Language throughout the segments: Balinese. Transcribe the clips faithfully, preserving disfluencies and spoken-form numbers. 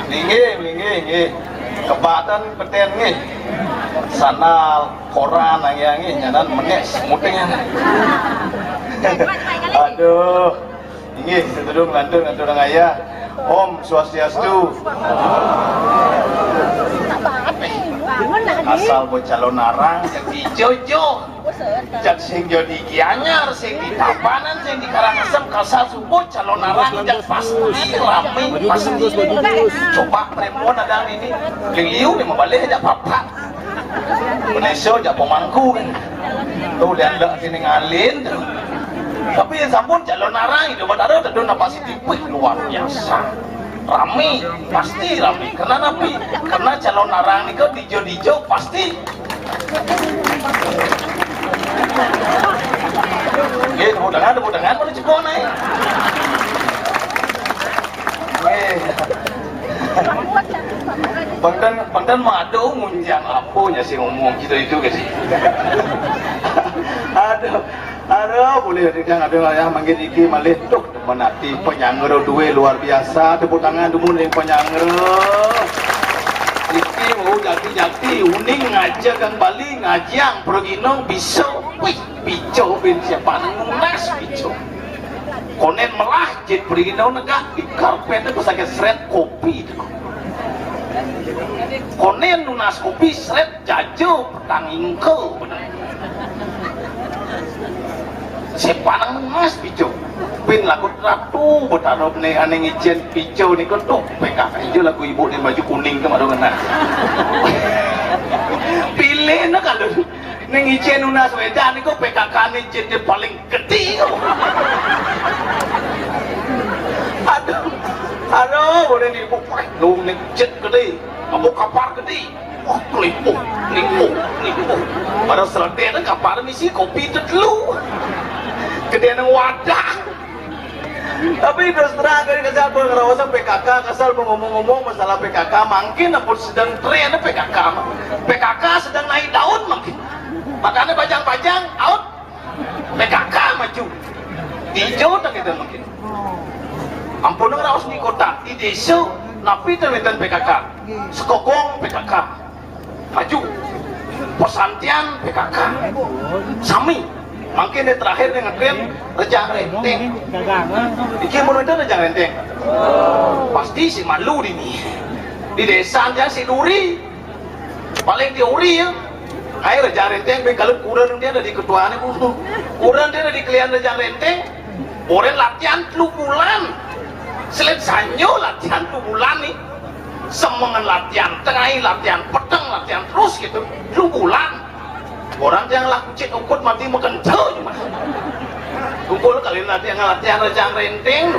Nggih, nggih, nggih. Kebatan peten nggih. Sandal koran nang yang nggih, nyanan menek semuting. Aduh. Inggih, sedurung lantur ngatur ayah. Om Swastiastu. Asal bocah lonarang jadi jojo. Jak sing jadi Gianyar, sing di Tabanan, sing di Karangasem, kasar subuh calon arang jak pasti rame, pasti. Coba perempuan ada ini, liu dia mau balik aja papa. Indonesia jak pemangku kan. Tuh lihat dah sini ngalin tuh. Tapi yang sampun calon arang itu baru ada tuh napa sih tipih luar biasa. Rame, pasti rame. Karena napi? Karena calon arang niku dijo-dijo pasti. Nggih, tepuk tangan, tepuk tangan, pada cekon ae. Nggih. Penten, penten madu ngunjang apa nya sing ngomong kita itu ke sih. Aduh, aduh, boleh ringkang aduh ya manggil iki malih tuh. Menati penyanggra duwe luar biasa, tepuk tangan dulu ning penyanggra. Iki mau jati-jati uning ngaja kang Bali, ngajiang pragina bisa. Wih, pico ben siapa nunas pico. Konen melah jit pragina negah di karpet itu sakit seret kopi. Konen nunas kopi seret jajo petang ingkel bener. Sepanang emas pico. Pin laku ratu betara ne ane ngicen pico niku tuh P K K ijo laku ibu ning baju kuning tuh madu ngena. Pilih na kalau ning ngicen nunas wedan niku P K K ne jen paling gede. Aduh, aduh, boleh nih ibu, lu ning jet gede, apa kapar gede. Wah, kelipuh, kelipuh, kelipuh. Pada seledek kapar misi kopi telu. Gede nang wadah. Tapi terus terang dari kesal pun ngerasa P K K, kesal pun ngomong-ngomong masalah P K K, mungkin ampun sedang tren P K K. P K K sedang naik daun mungkin. Makanya bajang-bajang out P K K maju. Ijo tak kita mungkin. Ampun ngerasa di kota, di desa, napi tren P K K. Sekokong P K K. Maju. Pesantian P K K. Sami. Mungkin yang terakhir yang ngetrend Rejang Renteng. Iki mun itu Rejang Renteng. Pasti si malu di ni. Di desa dia si duri. Paling di uri ya. Ayo Rejang Renteng ben kalau kurang dia ada di ketuaan itu. Kurang dia ada di kelian Rejang Renteng. Orang latihan telu bulan. Selit sanyo latihan telu bulan nih. Semengan latihan, tengah latihan, peteng latihan terus gitu. Telu bulan. Orang yang laku cek ukut mati makan cuma. Kumpul kali latihan latihan Rejang Renteng.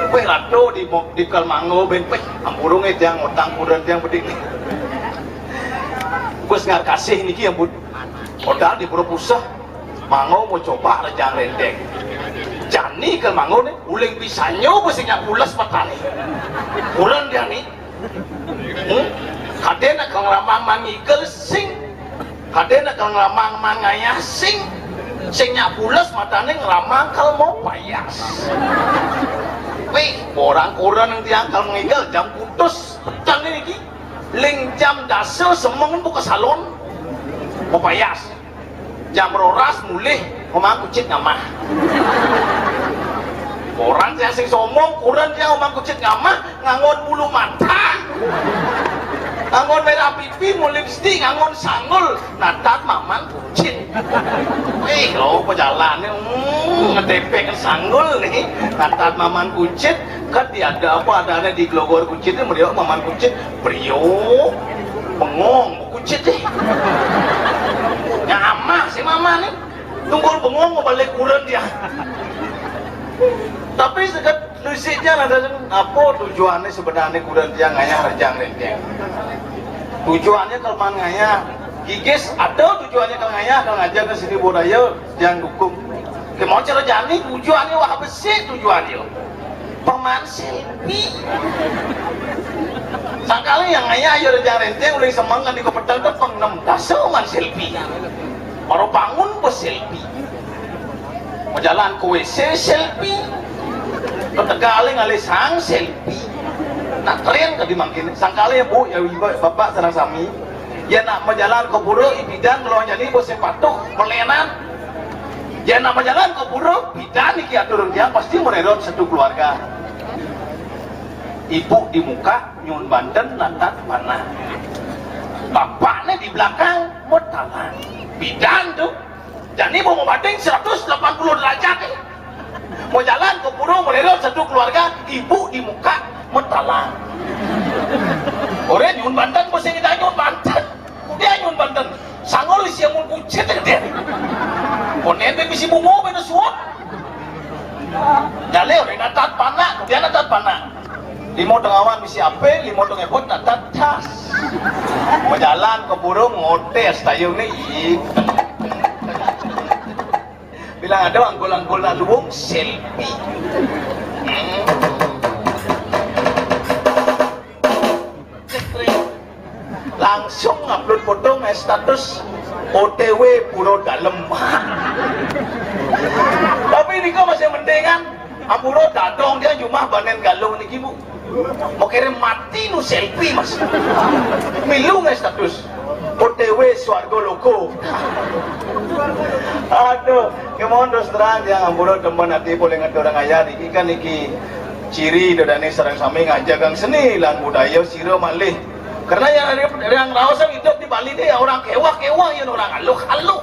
Weh ratu di di Kalmango ben peh ampurung eh yang utang kuran yang bedik. Bos ngar kasih niki ampun. Modal di pura pusah. Mango mau coba Rejang Renteng. Jani ke mango nih, uling pisanyo besi nyak pules matane. Kurang dia nih. Hmm? Kade nak kang ramang mangigel sing. Kade nak kang ramang mangayah sing. Sing nyak pules matane ngramang kal mau payas. Wih, orang kurang yang tiang kal mangigel jam putus. Petang ini ki. Ling jam dasa semeng buka salon. Mau payas. Jam roras mulih, Omang Kucit ngamah. Orang yang sing sombong, kurang dia Omang Kucit ngamah, ngangon bulu mata. Ngangon merah pipi, mau lipstick, ngangon sanggul, natat maman Kucit. Eh, lo pejalan ni, hmm, ngetepek sanggul ni, natat maman Kucit, kan dia ada apa adanya di gelogor Kucit ni, meriok maman Kucit, beriok, bengong, Kucit deh. Ngamah si mama ni. Tunggul bengong mau balik kurun dia. Tapi sekat lusiknya ada apa tujuannya sebenarnya kurun dia ngayah Rejang Renteng. Tujuannya kalau man ngayah gigis ada tujuannya kalau ngayah kalau ngajak ke sini budaya yang dukung. Ke mau cara jani tujuannya wah besi tujuannya. Paman selfie. Sangkali yang ngayah aja Rejang Renteng udah semangat di kepetang tepeng enam tas man selfie. Baru bangun bos selfie. Mau jalan ke W C selfie. Ketegalé ngalih sang selfie. Nak tren ka di mangkin. Sangkalé, Bu, ya, Ibu, Bapak, sareng sami. Ya nak majalan ka pura, ipidan, kalau jani, bos sepatu, melenan. Ya nak majalan ka pura, pidan niki atur tiang, pasti mererot satu keluarga. Ibu di muka, nyuhun banten, natat panah. Bapakné di belakang, matalang. Pidan tuh. Jani mau mabating seratus delapan puluh derajat nih. Mau jalan ke burung, melelot satu keluarga, ibu di muka, matalang. Orang nyuhun banten, mesti kita nyuhun banten. Dia nyuhun banten. Sangol isi amun kucit dia. Konen be bisi bungo, be suap. Dale, orang natat panah, dia natat panah. Limo tengawan misi apé, limo tengepot natat cas. Mau jalan ke burung, ngotes tayung nih. Bilang ada anggul-anggul nak luwung, selfie. Hmm. Langsung ngupload foto nge status O T W Pura Dalem. Tapi nika masih mendingan. Ampura dadong dia jumah banen Galung niki, Bu. Mau kirim mati nu selfie, Mas. Milu nge status. O T W swarga loka. Aduh, ya mohon terus terang ya, ampura demen ati polih ngatur ayah niki kan niki ciri dodane sareng sami ngajagang seni lan budaya sira malih. Karena yang yang raos yang hidup di Bali ini ya orang kewah-kewah, ya orang aluh-aluh.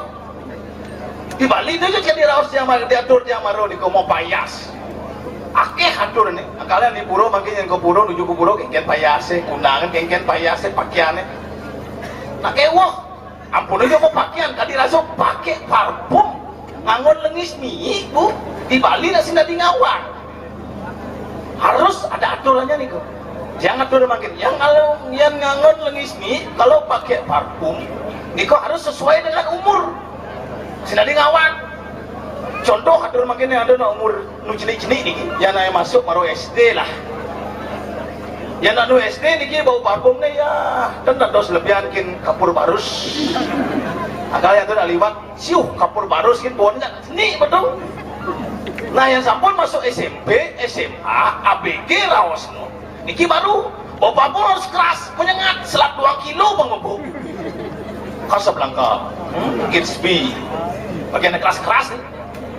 Di Bali itu aja jadi raos yang mar-, diatur yang maru di komo payas. Akeh atur nih. Kalian di pura mangkin yang ke pura nuju ke pura kengken payase, kundangan kengken payase, pakaiannya. Nah, kewah. Ampun aja mau pakaian, tadi rasa pakai parfum. Nganggon lengis mie, Bu. Di Bali nasi tadi ngawang. Harus ada aturannya nih kok. Jangan turun makin. Yang kalau yang nganggon lengis mie, kalau pakai parfum, nih kok harus sesuai dengan umur. Sing tadi ngawang. Contoh atur makin yang ada nak umur nu cenik-cenik niki, yang naik masuk baru S D lah. Yang nak nu S D niki bau parfum nih ya, kan tak tahu selebihan kin kapur barus. Agak yang tu nak liwat, siuh kapur barus kin baunya cenik betul. Nah, yang sampun masuk S M P, S M A, A B G raos nu. Niki baru, bau parfum harus keras, menyengat, selap dua kilo bang bau. Casablanca, hmm, Gatsby, bagian keras-keras nih.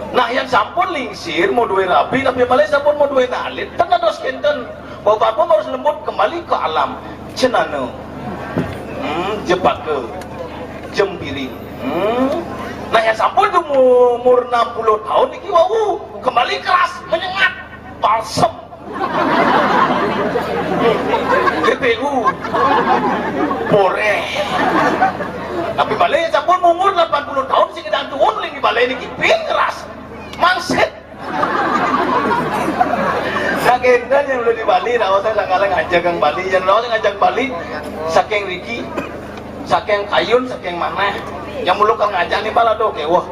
Nah, yang sampun lingsir, mau duwe rabi, tapi malah sampun mau duwe nalit, tengah dos kenten. Bau parfum harus lembut kembali ke alam. Cenana, hmm, jepaka, jempiring. Hmm. Nah, yang sampun umur enam puluh tahun niki wau kembali keras, menyengat, balsem. G P U. Boreh. Tapi balik sampun umur delapan puluh tahun sing gedang tuun ling di balai niki pin keras. Mangsit. Nah, kenten yang udah di Bali, nah, saya kadang ngajak yang Bali, yang ngajak Bali, saking riki, saking kayun, saking maneh, yang mulu kang ngajak nih pala tuh, kayak wah,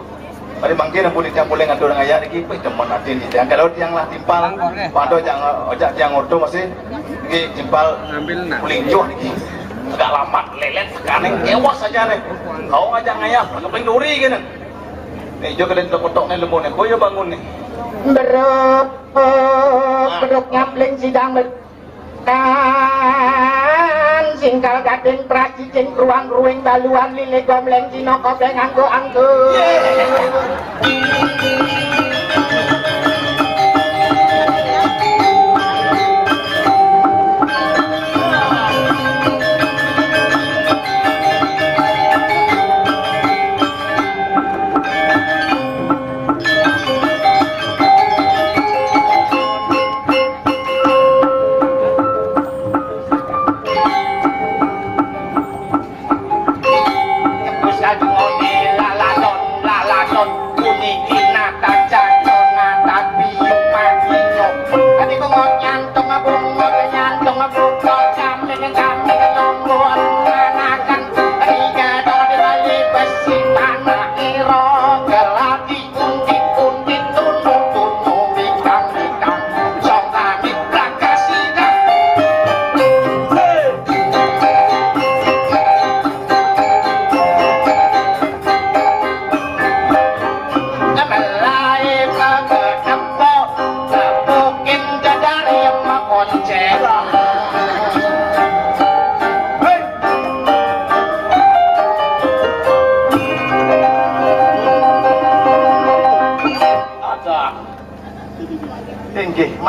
bari mangkin ampun tiang boleh ngatur ngayah niki, wih, demen atin tiang. Kalau tiang lah timpal, pada jangan ojak tiang ordo masih, niki timpal ngambil nah. Kuling joh niki. Agak lama lelet sekarang kewas aja nih. Kau ngajak ngayah, pakai duri gini. Nih, jo kalian kotok nih lembut nih, boyo bangun nih. Beruk, beruk nyapling sidang ber- Kan singkal gading pracicing kruang kruing baluan lile gomleng Cina kobeng anggo anggo.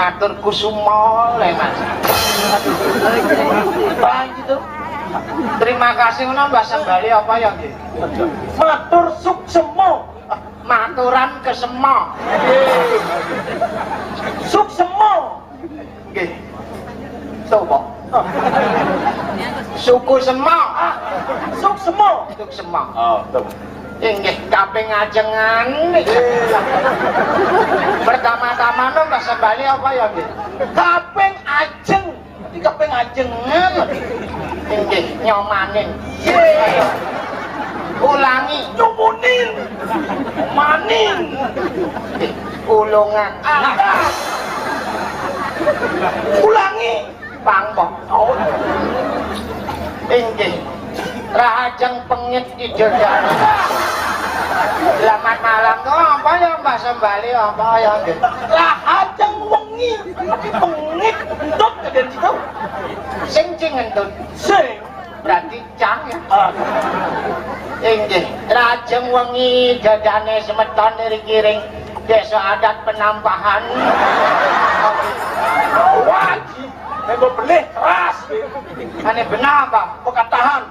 Matur kusuma le, Mas. Bang gitu. Terima kasih ngono, Mbah Sembali apa ya nggih? Matur suksema. Maturan kesema. Suksema. Nggih. Sapa? Suku Sema. Ah, suksema. Suksema. Oh, betul. Inggih, kaping ajengan niki. Pertama-tama no Mbah Sembali apa ya nggih? Kaping ajeng. Iki kaping ajengan. Inggih, nyomanin. Ye. Ulangi. Nyumunin. Manin. Inggih, ulungan. Ah. Ulangi. Pangkok. Oh. Inggih. Rahajeng pengit ijo jana. Selamat malam tuh apa ya Mbah Sembali apa ya nggih? Rahajeng wengi pengit entut kadang gitu. Sing sing entut. Sing. Berarti cang ya. Ah. Inggih. Rahajeng wengi dadane semeton dari kiring desa adat Penampahan. Wajib. Nek mbok belih keras. Ane benar apa? Kok tahan?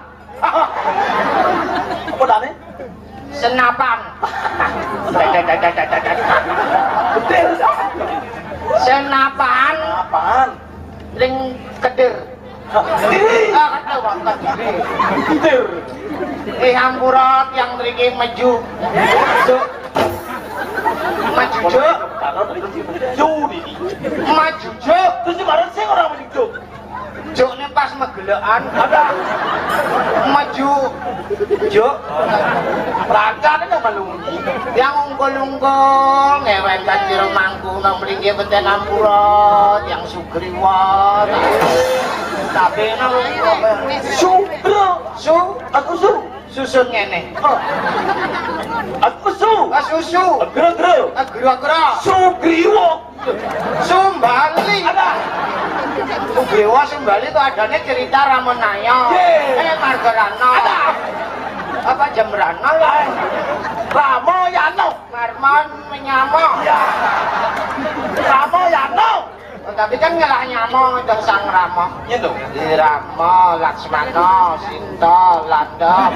Apa tane? Senapan. Betul. Senapan. Apaan? Ring kedir. Diri. Ah, kata bapak diri. Kedir. Eh, hampura yang mriki meju. Juk. Maju, Juk. Maju, Juk. Terus kemarin sing orang maju, Juk. Juk ini pas megelekan. Ada. Maju. Juk. Perangkat ini malu. Yang ungkul-ungkul, ngewenkan jero mangku, nang mriki beten hampura, yang sugriwa. Tapi nang Sugro. Su. Aku su. Susun ngene. Oh. Aku su. Ah, susu. Gro-gro. Ah, gro-gro. Sugriwa. Sumbali. Ada. Sugriwa Sumbali itu adanya cerita Ramanaya. Ye. Eh, Margarana. Ada. Apa Jembrana ya? Ay. Ramayana. Marman menyama. Ya. Ramayana. Oh, tapi kan ngelah nyama itu Sang Rama. Iya tuh. Di Rama, Laksmana, Sinta, Landa.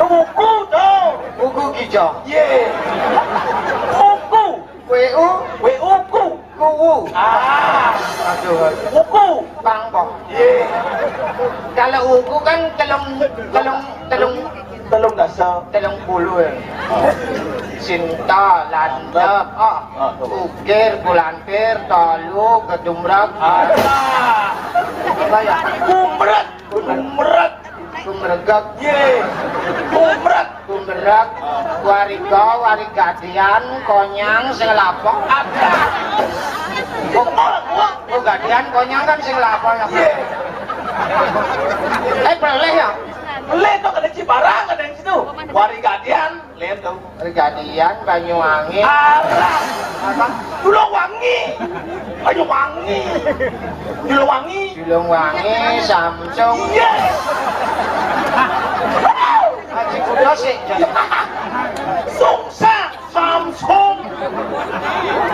Buku tuh. Buku Gijo. Ye. Buku. W U. W U ku. Kuwu. Ah. Aduh, aduh. Wuku. Pangkok. Iya. Kalau wuku kan telung, telung, telung, telung dasa, telung puluh ya. Sinta, landep, oh. Ah, tuh. Ukir, bulantir, tolu, gedumrek. Ah. Apa ya? Kumret. Kumret. Kumregek. Ye. Kumret. Kumberak. Wariga, warigadian, konyang, sing lapok. Ada. Oh, oh, oh, gadian, konyang kan sing lapok ya. Ye. Eh, peleh ya? Peleh tuh kena Cibarang, ada yang situ. Warigadian, lihat tuh. Pergadian Banyuwangi. Alah. Apa? Julungwangi. Banyuwangi. Julungwangi. Julungwangi, Samsung. Iya. Haji Kudo sih. Sungsa, Samsung.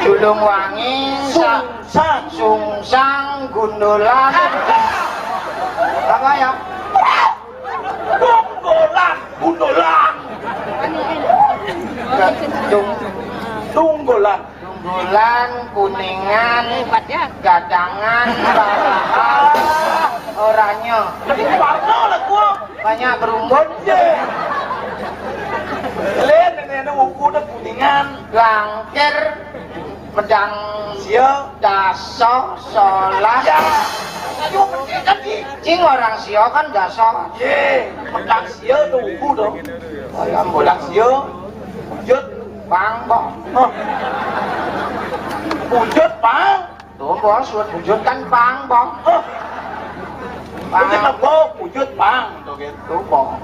Julungwangi, Sa-, Sungsa. Sungsang, Gundolan. Apa ya? Tunggolan, gundolan. Tung-, Tunggolan. Tunggolan, Kuningan, Gadangan, Barahan, Oranye. Warna lah gua. Banyak berumbun. Ye. Len, ini, ini, wuku deh Kuningan. Langkir. Medang sia. Dasa, solas. Ya. Ayo, kan di. Cing orang sia kan dasa. Ye, medang sia tuh wuku dong. Ayam bolang sia. Wujud. Pang, Bang. Hah. Wujud, Bang. Tuh, Bos, wujud kan pang, Bang. Hah. Pang. Wujud apa? Wujud, Bang. Tuh, gitu. Tuh, Bang.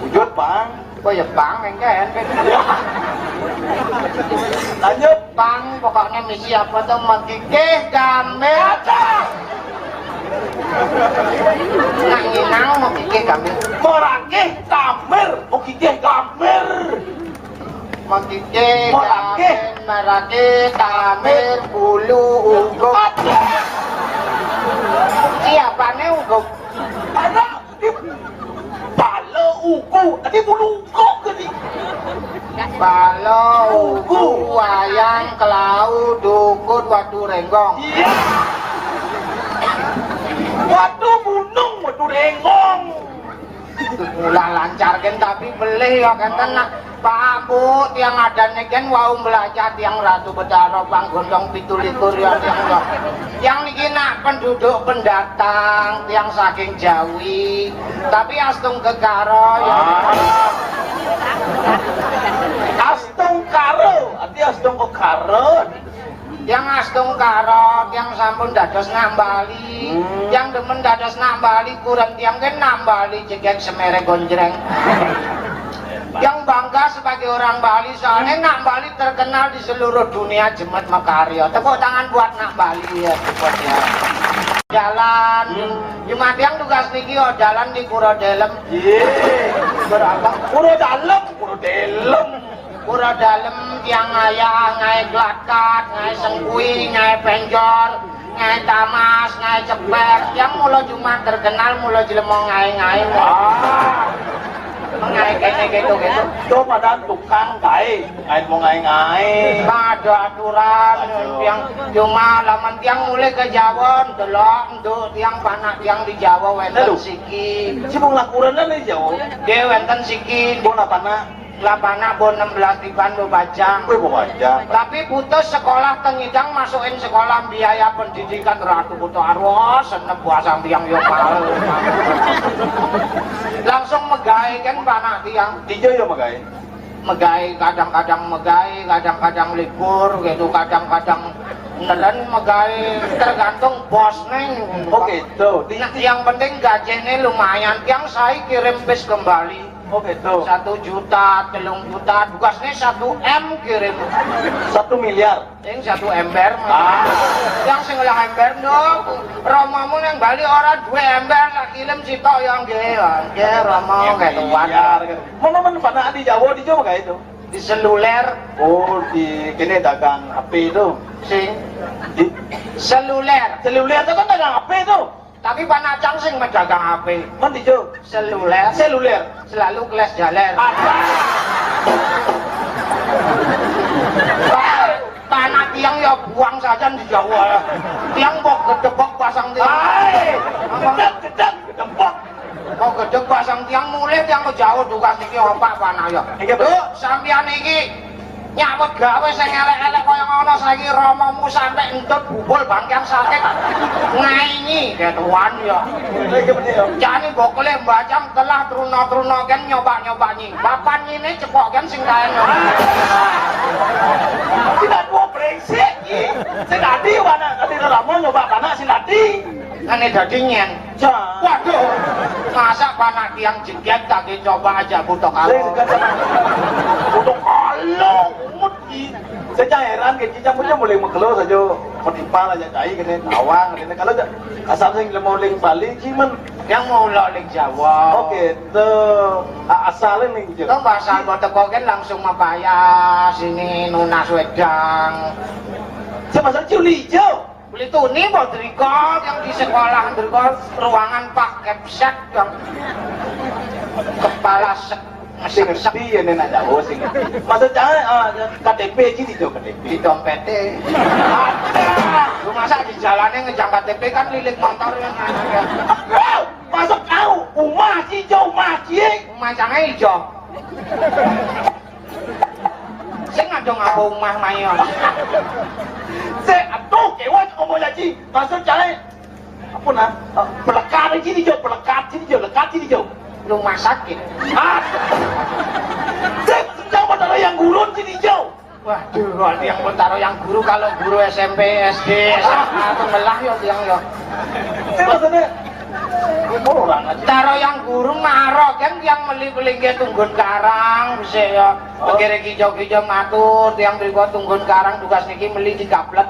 Wujud, Bang. Kok ya pang, enggak ya? Lanjut. Pang, pokoknya misi apa tuh? Megigih gambir. Ada. Nang inang megigih gambir. Morakih gambir, megigih gambir. Megigih gambir. Morakih. Marake tamir bulu ugo. Siapane ugo? Anak di balo ugo, tadi bulu ugo tadi. Balo ugo, wayang, kelau, dukun, watu renggong. Iya. Watu bunung, watu renggong. Mula lancar kan tapi belih ya kan tenang. Pak Bu, tiang adane kan wau belajar tiang Ratu Betara Panggondong pitu likur ya tiang ya. Tiang niki nak penduduk pendatang, tiang saking Jawi. Tapi Astung Kekaro ya. Ah. Astung Karo, ati Astung Kekaro. Tiang Astung Karo, tiang sampun dados nak Bali. Hmm. Tiang demen dados nak Bali, kurang tiang kan nak Bali jegek semere gonjreng. Yang bangga sebagai orang Bali, soalnya nak Bali terkenal di seluruh dunia jemet makarya. Tepuk tangan buat nak Bali ya, support ya. Jalan, hmm. Cuma tiang tugas niki oh, jalan di Pura Delem. Iya, berapa? Pura Dalem, Pura Delem. Pura Dalem, tiang ngayah, ngae Glakat, ngae Sengkui, ngae Penjor, ngae Tamas, ngae Ceper. Tiang mula Jumat terkenal, mula jelema ngae-ngae. Ah. Ngae kene gitu-gitu. Itu pada tukang gae, ngae mau ngae-ngae. Bang ada aturan, aduh. Tiang cuma laman tiang mulai ke Jawa, delok nduk tiang panak tiang di Jawa wenten siki. Si mau lakuran di Jawa? Dia wenten siki. Mau apa nak? Lah panak bo enam belas tiban bo bajang. Wih, bo bajang. Tapi putus sekolah tengidang masukin sekolah biaya pendidikan Ratu Kuto Arwa senep puasang tiang yo pal. Langsung megai kan panak tiang. Tijo yo megai. Megai kadang-kadang megai, kadang-kadang libur gitu, kadang-kadang nelen megai tergantung bos neng. Oh gitu. Nah, yang penting gajinya lumayan. Tiang saya kirim bis kembali. Oh gitu. Satu juta, telung juta, tugasnya satu M kirim. Satu miliar. Yang satu ember, ah. Yang sing olah ember no. Romomu yang Bali orang dua ember lah kirim sitok yang dia, dia romo kayak tuan. Miliar gitu. Mau mana panak di Jawa di Jawa kayak itu? Di seluler. Oh di kene dagang H P itu. Sing. Di seluler. Seluler itu kan dagang H P itu. Tapi Pak Nacang sing menjaga H P. Mandi jo. Seluler. Seluler. Selalu kelas jaler. Apa? Pak, tanah tiang ya buang saja di Jawa ya. Tiang bok gedebok pasang tiang. Hai. Gedek gedek gedebok. Kok gedek pasang tiang mulai tiang ke jauh tugas niki opak panah ya. Iya, Bu. Sampean iki nyambut gawe sing elek-elek kaya ngono saiki romomu sampe entut bubul bangkean sakit. Ngaingi ketuan ya. Jani bokole mbacang telah truna-truna kan nyoba-nyoba nyi. Bapan nyine cepok kan sing kaen. Tidak mau brengsek iki. Sing tadi wana tadi romo nyoba panak sing tadi. Ane dadi nyen. Waduh. Masa panak tiang jeget tak coba aja butuh kalau. Butuh kalau. Saya heran ke cicak punya mulai mekelo saja. Metimpal aja cai kene awang kene kalau asal sing lemo ling Bali cimen yang mau lo ling Jawa. Oh gitu. Asal ini gitu. Tong bahasa kota kogen langsung mapaya sini nunas wedang. Saya masa culi hijau. Beli tuni mau driko yang di sekolah driko ruangan paket set yang kepala sek sing ngerti ya nek nak jauh sing ngerti. Maksud saya ah, K T P aja di jauh K T P. Di dompete. Lu masa di jalannya ngejang K T P kan lilit motor yang ada ya. Masuk tahu, umah cijo, umah cie. Umah cangai ijo. Sing ngadong apa umah mayo. Sik atuh kewat omong lagi. Maksud cai apa nah? Pelekat sini jo, pelekat sini jo, lekat sini jo. Rumah sakit. Ah. Sik sedang pada yang gurun sini jo. Waduh, kalau yang mau taruh yang guru kalau guru S M P, S D, S M A itu melah ya tiang ya. Sik maksudnya orang aja. Taruh yang guru maro kan yang meli-meli ke tunggun karang bisa ya. Pegere kijo-kijo matur tiang mriku tunggun karang tugas niki meli di kaplet.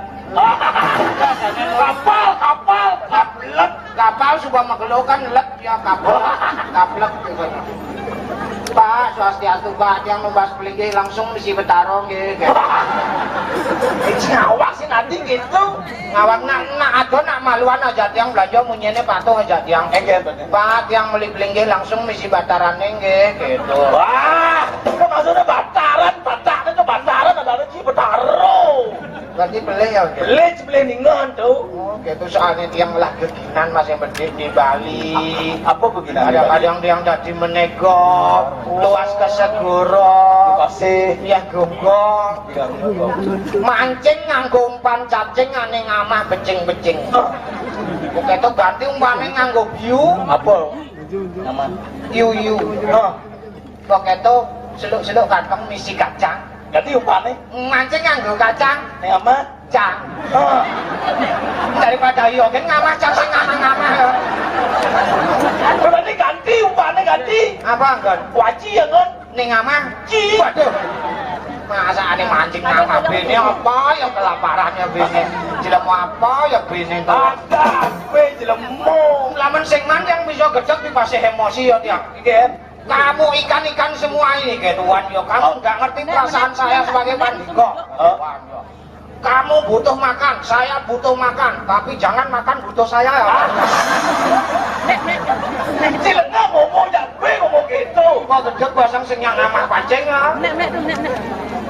Kapal, kapal, kaplet. Kapal suka megelo kan let ya kapal. Kaplek gitu. Pak, swastiastu Pak, yang membahas pelinggih langsung di Betaro nggih. Gitu. Iki ngawak sing ati gitu. Ngawak nak, nak ado nak maluan aja tiang belanja munyene patuh aja tiang. Enggak bener. Pak, tiang meli belinggih langsung misi batarane nggih gitu. Wah, kok maksudnya bataran, batak itu bataran ada lagi betaro. Berarti beli ya, oke. Beli, beli ningan tuh. Oh, gitu. Soalnya tiang lah geginan masih medit di Bali. Apa geginan? Kadang-kadang tiang dadi menegok, luas ke segoro. Dikasih. Ya, gogok. Mancing nganggo umpan cacing ane ngamah becing-becing. Oke, to ganti umpane nganggo biu. Apa? Nama? Iu-iu. Oh. Oke, to seluk-seluk kantong misi kacang. Ganti umpane. Mancing nganggo kacang. Ning ngamah? Cang. Oh. Daripada yo kan ngamah cang sing ngamah-ngamah ya. Berarti ganti umpane ganti. Apa, Nggon? Waci ya, Nggon. Ning ngamah? Ci. Waduh. Masa ane mancing ngamah bene apa ya kelaparannya bene? Jelema apa ya bene to? Ada, kowe jelema. Lamun sing man yang bisa gedeg dipasih emosi ya, tiang. Nggih. Kamu ikan-ikan semua ini, kayak Tuhan ya. Kamu nggak ngerti perasaan saya sebagai Pandiko. Hah? Tuhan ya. Kamu butuh makan, saya butuh makan, tapi jangan makan butuh saya ya. Cilengah ngomong jak gue ngomong gitu. Kok gedeg basang sing yang ngamah pancing ya? Nek, nek, nek, nek.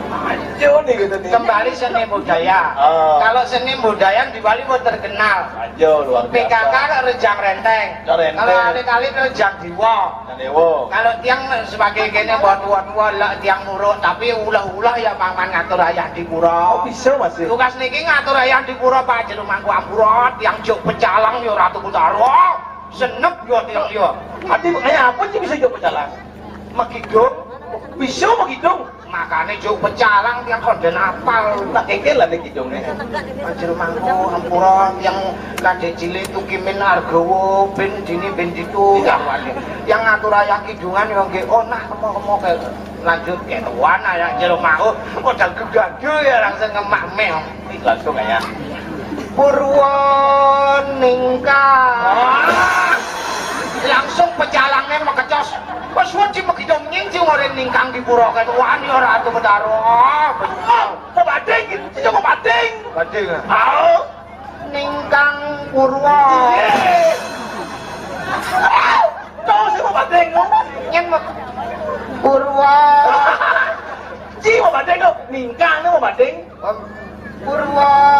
Ayo nih gitu nih. Kembali seni budaya. Oh. Kalau seni budaya di Bali mau terkenal. Ayo luar biasa. P K K kan Rejang Renteng. Rejang Renteng. Kalau alit-alit Rejang Diwa. Nang Dewa. Kalau tiang sebagai kene buat tua-tua lah tiang nurut, tapi ulah-ulah ya paman ngatur ayah di pura. Oh, bisa masih. Tugas niki ngatur ayah di pura, Pak, jero mangku ampura, tiang juk pecalang ya Ratu Betara. Senep ya tiang ya. Ati kayak apa sih bisa juk pecalang? Megidung. Bisa megidung. Makane juk pecalang tiang konden apal. Tak kengkel lah nek kidunge. Jero mangku ampura tiang kadek cilik tukimin Argawa ben dini ben ditu. Iya. Yang ngatur ayah kidungan yo nggih, oh nah kemo-kemo ke lanjut ke tuan ayah jero mangku modal gegadu ya langsung ngemak meh. Langsung ya. Purwaningka. Wah. Langsung pecalangnya mekecos. Wes wedi megidong nying sing ora ningkang di pura kan. Wani ora atu Betara. Ah, bener. Mau banding, kita mau banding. Banding, ah. Au. Ningkang Purwa. Iya. Au. Kau sih mau banding, no? Nyen mau Purwa. Ci mau banding, no? Ningkang, no, mau banding. Purwakaning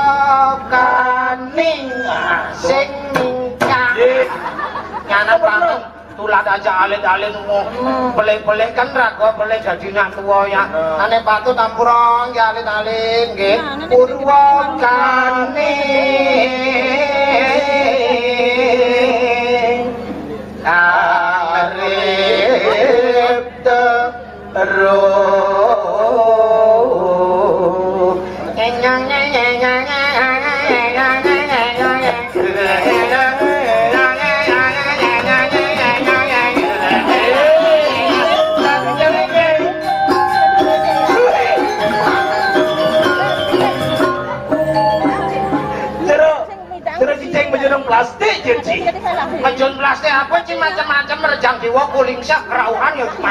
sing ningkang. Nggih. Nyanan pantun tulad aja alit-alit mau pelih-pelih kan raga pelih dadi nak tuwa ya. Heeh. Ane patut ampura nggih alit-alit nggih. Purwakaning arep te Roh. Jero. Terus cicing bejunung plastik, Jun, Ci. Bejun plastik apa, Ci? Macam-macam, rejang diwa, kuling sak, kerauhan, ya, cuma.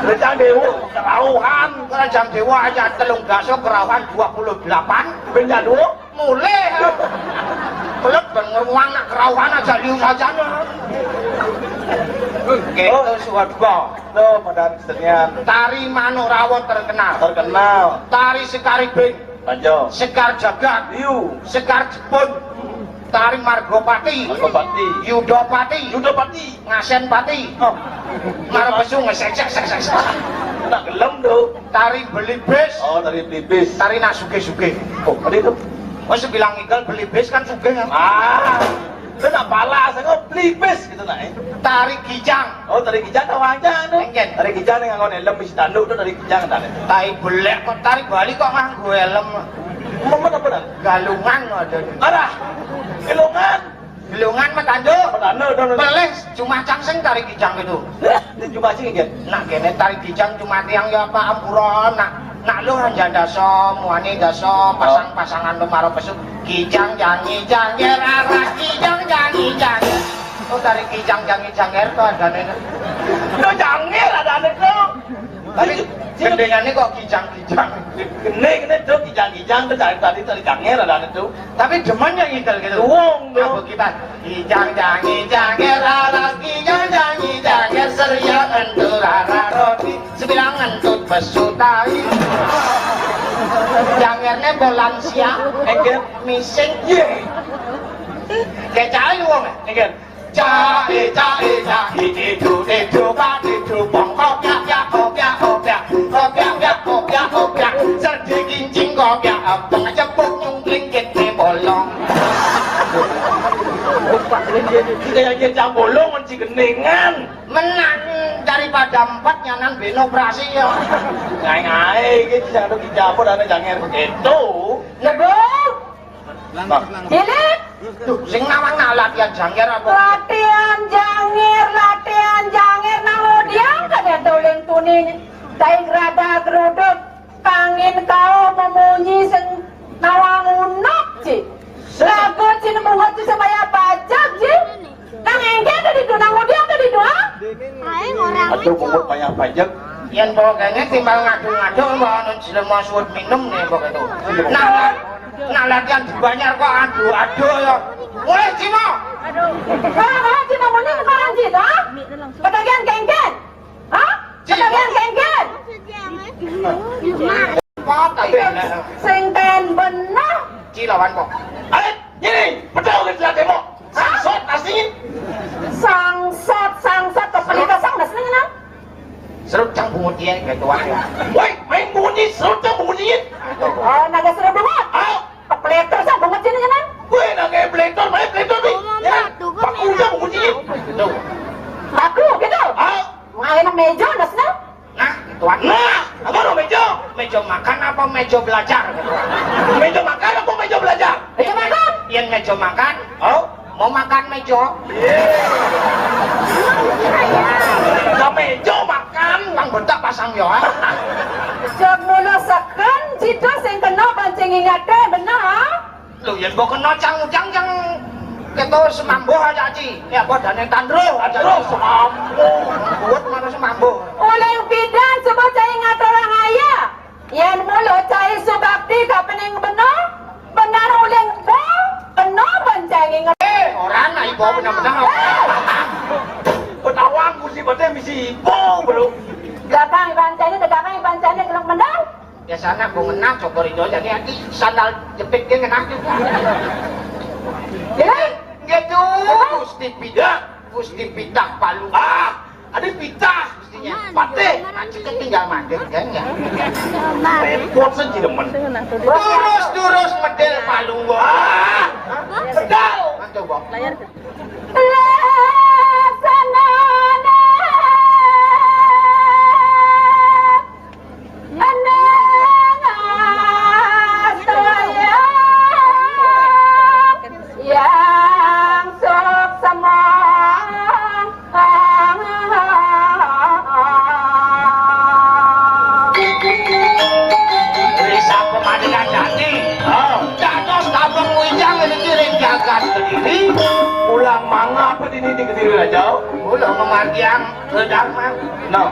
Rejang dewa, kerauhan. Rejang dewa aja telung dasa, kerauhan dua puluh delapan. Benda dua. Mulih. Pelet ben ngeruang nak kerauhan aja liu saja, no. Gitu, oh. Swarga. Lo pada kesenian. Tari Manuk Rawon terkenal. Terkenal. Tari Sekari Bing. Panjo. Sekar Jagat. Liu. Sekar Jepun. Tari Margopati. Margopati. Yudopati. Yudopati. Ngasen Pati. Oh. Marpesu ngesek sek sek sek sek. Nak gelem tuh. Tari Belibis. Oh, tari Belibis. Tari nak sugih-sugih. Oh, tadi itu. Wes bilang igal Belibis kan sugih kan. Ah. Itu nak pala, saya Belibis gitu nak. Eh. Tari Kijang. Oh, tari Kijang tau aja tuh. Enggak. Tari Kijang yang nganggo helm isi tanduk tuh tari Kijang tadi. Tai belek kok tari Bali kok nganggo helm. Momen apa dah? Galungan ada. Arah. Galungan. Gelungan metando. Metando, no, no, no. Pelih cuma cangseng tari Kijang itu. Ini cuma sih, gitu. Nah, kene tari Kijang cuma tiang ya apa ampura, nak, nak lu hanya dasa, muani dasa, pasang-pasangan lu maro pesu. Kijang jangi jangir, arah Kijang jangi jangir. Oh, tari Kijang jangi jangir tuh ada nih. Lu jangir ada nih tuh. Tapi gendingannya kok kijang-kijang. Kene, kene tuh kijang-kijang tuh dari tadi tuh Janger ada tuh. Tapi demen yang ngidel gitu. Wong tuh. Apa kita kijang jangi janger alas kijang jangi janger seria entu rara roti sebilang entu besu tai. Jangerne Polansia. Enggak. Mising. Iya. Kayak cai wong. Enggak. Cai, cai, cai, itu, itu, pak, itu, bong, kopyak, pyak, kopyak, kopyak, kopyak, pyak, kopyak, kopyak, serdi kincing, kopyak, abang, cepuk, nyungkling, kete, bolong. Kayak gecang bolong, kunci gendingan. Menang daripada empat nyanan ben operasi ya. Ngai-ngai, gitu, satu dijabut, ada janger begitu. Lebur. Nah. Cilik. Duh, sing nawang nah latihan janger apa? Latihan janger, latihan janger nang udiang kada tuling tuni daing rada geruduk kangin kau memunyi sing nawang unok ci. Lagu ci nemuhut ci supaya pajak ci. Nang engke tadi tu nang udiang tadi tu ha? Aing orang Aduh, kumpul banyak pajak. Yang bawa kayaknya timbal ngadu-ngadu bawa nun jelema suwet minum nih bawa itu. Nah, Nah, latihan dibayar kok aduh-aduh ya. Mulai Cino. Aduh. Kalau mau Cino muni sekarang Cino, ha? Ketagihan kengken. Ha? Cino. Ketagihan kengken. Apa ya? Sing ten bener. Ci lawan kok. Ayo, ini, betul ke silat demo? Sangsot aslinya. Sangsot, sangsot, kepelita sang aslinya nah. Serut cang bungut dia kayak tuan ya. Woi, main bungut ini, serut cang bungut ini. Oh, naga serut bungut. Ayo. Kepeletor sang bungut sini kan? Woi, naga peletor, main peletor nih. Ya, paku cang bungut ini. Tuh. Paku gitu. Ayo. Ngain meja dasnya. Nah, tuan. Nah, apa lo meja? Meja makan apa meja belajar? Meja makan apa meja belajar? Meja makan. Yang meja makan. Oh. Mau makan mejo? Lah mejo makan, nang bentak pasang yo. Jog mula seken cita sing kena pancing ingate bener. Lho yen mbok kena cang-cang cang keto semambuh aja ci. Ya apa dane tandro aja ci semambuh. Buat mana semambuh. Oleh pidan sebab cai ngaturang ayah. Yen mula cai subakti kapening bena, benar uling bo, kena bencenging. Eh, orang nak ibu benar-benar. Eh. Ketahuan kursi betul misi ibu belum. Belakang iban cai, belakang iban cai keluk benar. Biasanya aku ngenah cokor itu jadi hati sandal jepit dia ngenah juga. Jadi, gitu. Gusti pidah, Gusti pidah palu. Ah, ada pidah. Mestinya patih, nah, ceket tinggal mandek, kan, ya? Repot saja, demen. Terus, terus, medel palung, wah. Sedal. Mantu, Bok. Laksana. Anang astoya yang sok semang. Desa Pemandiran Jati. Oh, dados Kampung Wijang niki ring jagat Kediri. Ulang mangap dini di Kediri Raja. Ulang memargiang Darman. No.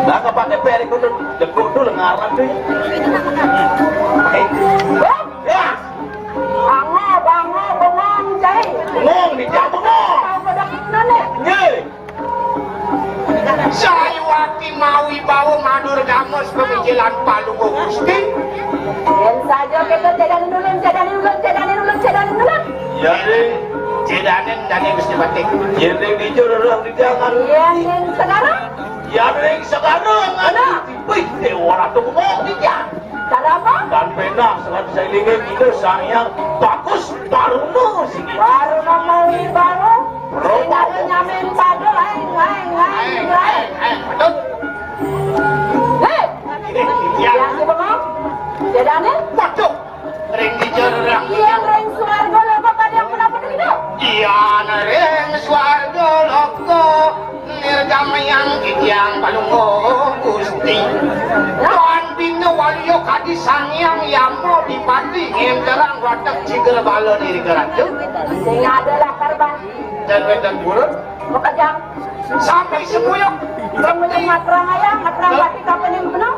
Lah kepake perik kudu jengkuk dulu ngarang tuh. Eh. Ya. Bango, bango, bengong, cai. Bengong, di jam bengong. Apa dah nane? Ye. Sayuwati mawi bawa madur gamus pemikilan Palungguh Gusti. Yen saja kita cedanin ulun, cedanin ulun, cedanin ulun, cedanin ulun. Ya, Ding. Cedanin dane Gusti Batik. Ya, Ding, dijur roh di jangan. Yen ning sekarang? Ya, Ding, sekarang. Nah. Wih, Dewa Ratu bengong di jam. Cara apa? Dan pena selat sailinge kita sang yang bagus baruno sini. Baruno mawi baru. Nyamin padha, aeng, aeng, aeng, aeng. Aeng, aeng, padha. Hei! Iya. Iya, sing bengong. Jadane? Waduh. Ring dija rerang. Iya, ring swarga loka padang menapa niku? Iya, ring swarga loka nirgamyang titiang palungguh Gusti. Tuan bina waliya kadi Sang Hyang Yama Dipati ngenterang watek cigra bala nirika ratu. Sing ada lakar ban. Dan wedan purun. Makejang. Sampai semuyuk. Semuyuk matrang ayam, matrang pati kapan yang penuh.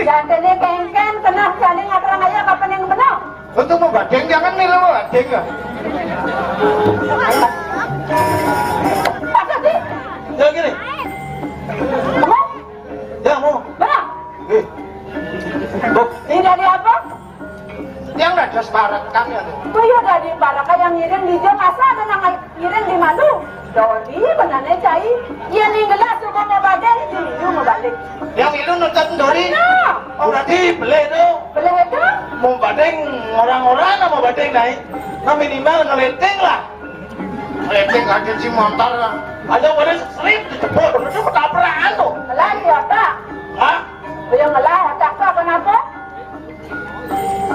Jantine kengken kena jani ngatrang aja kapan yang benar. Untuk mau badeng jangan milu badeng ya. Apa sih? Ya gini. Mau? Ya mau. Benar. Eh. Buk. Ini dari apa? Yang ada separekan ya. Kuwi ya dadi parek yang ngiring di dia masa ada nang ngiring di malu. Doni benane cai. Iya ning gelas suka mau badeng, di minggu mau balik. Yang milu nuntut ndori. Nah. Oh berarti beli tu. Beli itu. Mau badeng orang-orang mau badeng naik. Nah minimal ngelenting lah. Ngelenting aja si motor lah. Ada boleh serip dijebol, itu ketabrakan tu. Lagi apa? Hah? Yang ngelah otak tu kenapa?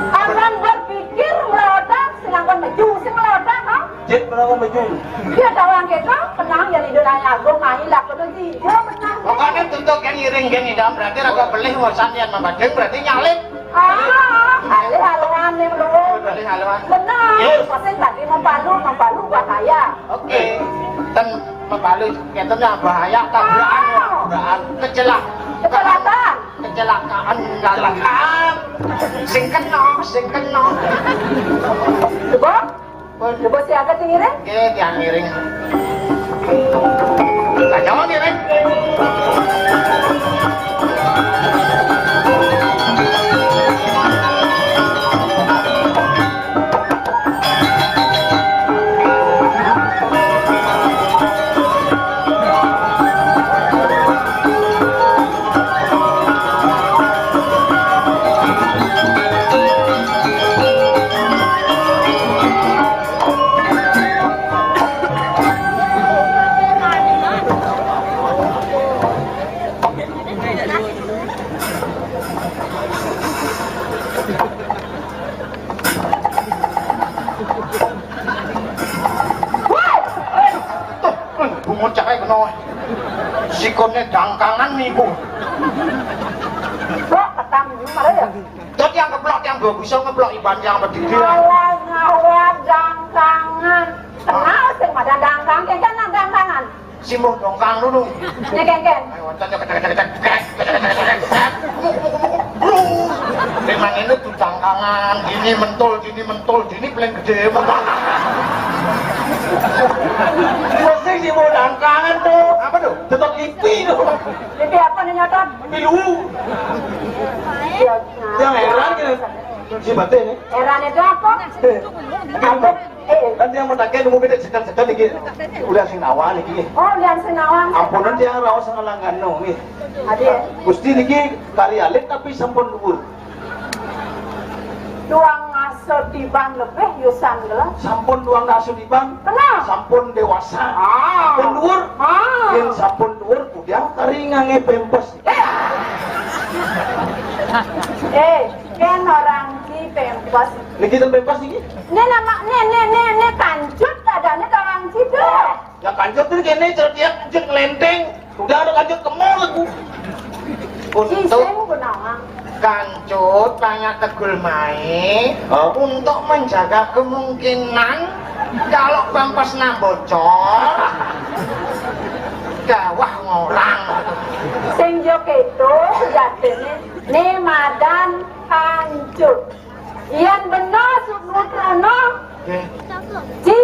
Akan berpikir melawatan, sedangkan maju sing melawatan, ha? Jet melawatan maju. Dia tahu yang kita, kenang jadi dunia agung, main lah, kena tiga, menang. Pokoknya tutup yang ngiring, yang idam, berarti raga belih, wasan yang membading, berarti nyalip. Ah, alih haluan nih, belum. Alih haluan. Benar, yes. Pasti tadi mau palu, mau palu buat saya. Oke. Ten mabalu keten ya bahaya tabrakan, tabrakan, kecelak-, kecelakaan. Kecelakaan, kecelakaan. Sing kena, sing kena. Coba, coba siaga sing ngiring. Oke, tiang ngiring. Lah, jangan ngiring. Woi! Tuh, bungut cak ae kena. Sikone dangkangan niku. Blok petang ini mare ya. Dot yang keblok yang bagus iso ngeblok iban yang pedidi. Ngalah ngalah dangkangan. Kenal sing pada dangkang, kan nang dangkangan. Simbah dongkang dulu. Nek kengken. Ayo, wonten, cek, cek, cek, cek, cek, cek, cek, cek. Memang ini tuh dangkangan, ini mentul, ini mentul, ini paling gede. Mesti simbah dangkangan tuh. Apa tuh? Tetap ipi tuh. Ipi apa nih nyotot? Pilu. Ya, yang heran gitu. Si batin nih. Heran itu apa? Eh. Apa? Eh, eh. Kan dia mau tanya nunggu beda sekan-sekan iki. Ulian sing nawang iki. Oh, ulian sing nawang. Ampunan dia raos sing ngelangan no nggih. Ade. Gusti niki kari alit tapi sampun dhuwur. Duang ngaso tiban lebih yusan gelas. Sampun duang ngaso tiban. Kenal. Sampun dewasa. Ah. Sampun dhuwur. Ah. Yen sampun Pur, udah kari ngangge pempes. Eh, kan orang si pempes. Niki ten pempes niki? Ini nama, ini, ini, ini, ini kancut ada, ini orang situ. Ya kancut ini kene cerdiak, kancut ngelenteng. Udah ada kancut ke mall aku. Untuk sing ku nawang. Kancut banyak tegul mae. Oh. Untuk menjaga kemungkinan kalau pempes nang bocor, gawah ngorang. Sing yo keto sejatine ne madan kancut. Yen bena sudut rono. Nggih. Ci,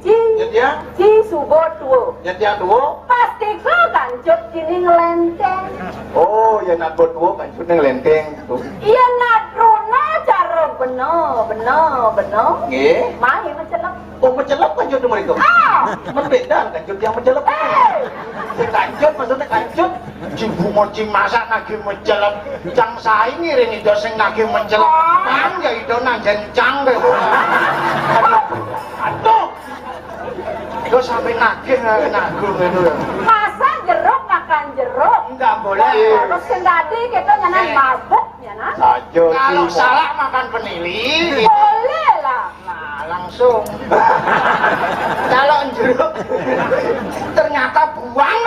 ci, ya, ya. Ci suba tuwa. Ya, ya, tuwa. Pasti ku kancut kini ngelenteng. Oh, ya nak tuwa kancut ngelenteng. Iya nak rono cara bena, bena, bena. Nggih. Mai mecelep. Oh, mecelep kancut mereka. Ah. Men beda kancut yang mecelep. Eh. Sing kancut maksudnya kancut. Jumbu moci masak nagih mecelep. Cang sae ngiring ida sing nagih mecelep. Pang ya ida nang jencang kowe. Aduh. Yo sampe nagih nagih ngono ya. Masa jeruk makan jeruk? Enggak boleh. Terus sing tadi kita nyanan mabuk ya nah. Saja. Kalau salah makan penili. Boleh lah. Nah, langsung. Kalau jeruk ternyata buang.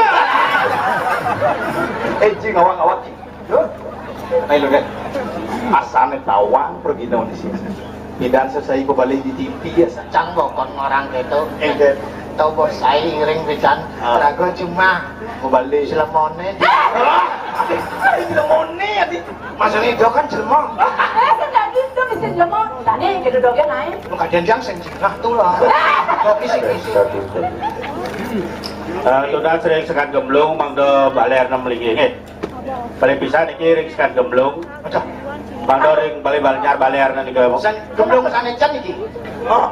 Eh, Ji, ngawak-ngawak, Ji. Loh. Ayo, Lur, kan. Asane tawang pergi dong di sini. Pidan sesai ku balik di T V ya, sa- Cang bokon orang gitu. Eh, Dek. Tau bos saya iring pidan. Ah. Lagu cuma ku balik selemone. Ah, adik, adik, selemone, adik. Maksudnya itu kan jelema. Eh, sing tadi itu bisa jelema. Tadi gitu dognya naik. Lu kadang jang sing jingah tuh lah. Kok kisi-kisi. Eh, tunas ring Sekat Gemblung, mangda baler nem lagi, nggih. Bali pisan iki ring Sekat Gemblung. Aduh. Mangda ring Bali Banjar baler nem iki. Sen Gemblung sane jan iki. Oh.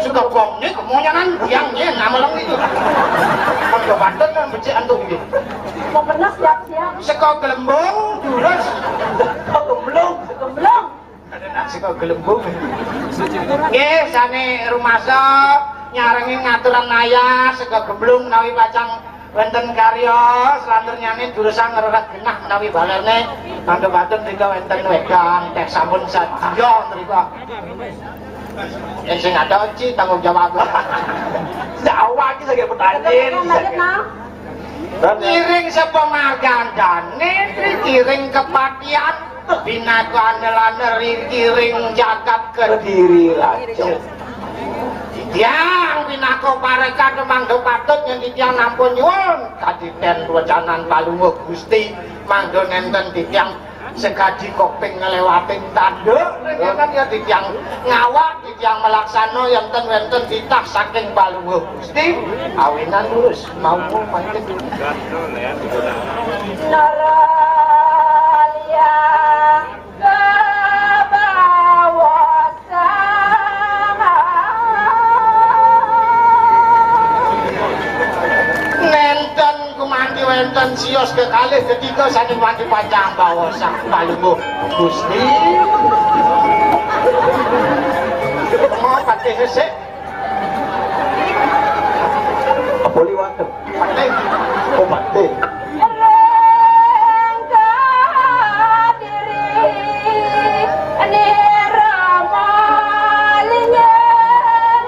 Saka bong ni kemonyangan yang nyen nameleng itu. Mangda patut nang becik antuk iki. Mau kena siap-siap. Saka Gelembung, jurus. Gemblung. Gemblung. Saka Gelembung. Nggih, sane rumasa nyarengin ngaturan ayah saka Gemblung menawi pacang wenten karya selanturnyane durusang ngrereh genah menawi balerne mangke patut mrika wenten wedang teh sampun sadya mrika. Yen sing ada ci tanggung jawab. Jawab iki lagi pertanyaan. Lanjut, nah. Ngiring sepemargandane, ngiring kepatihan, pinaka andelane ring jagat Kediri Raja. Titiang pinaka parekan mangda patut yen titiang nampun nyuwun kaditen wecanan Palungguh Gusti, mangda nenten titiang sekadi koping nglewatin tanduk, ning kan ya titiang ngawak, titiang melaksana yen ten wenten titah saking Palungguh Gusti, awinan lurus mau mangke. Nara liang ke bawah sana. Nenten gumanti wenten sios kekalih ketiga saking wanti panjang bawa sang Palungguh Gusti. Mau pakai sesek. Apa liwat? Pakai. Oh, pakai. Rengga diri nirama linyar.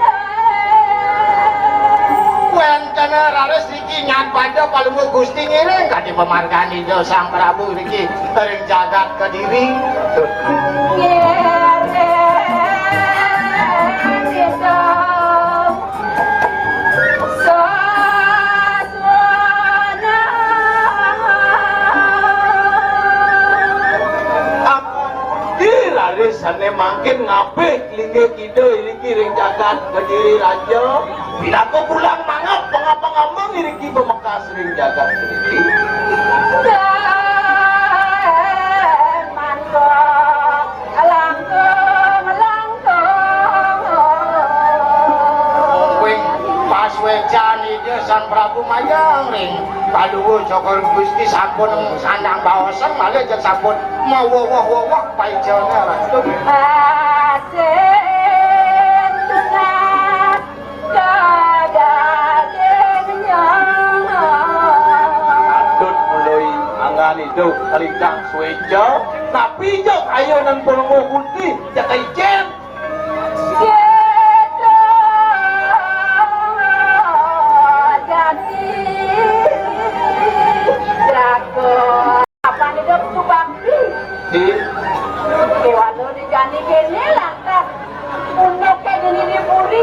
Wenten raris niki nyat pada Palungguh Gusti ngiring kadi pemargani Sang Prabu niki ring jagat Kediri. Ngiring kita. Ih, raris sane mangkin ngabih linggih kidul iriki ring jagat Kediri Raja. Pinaka pulang mangap pengapa-ngapa iriki bemekas ring jagat Kediri. Langkung, langkung. Kuing pas wecan Ida Sang Prabu mayang ring Palungguh Cokor Gusti sampun sandang baosan malih jeg sampun mawowoh-wowoh paijana ratu. Asin tunas kadading nyang. Duh, kalintang suéca, napi jok ayo nan pelungguh kunti, jak icén. Apa nih dok tu bakti? Di. Kéwala di jani kéné lantas. Unduk ké dini di puri.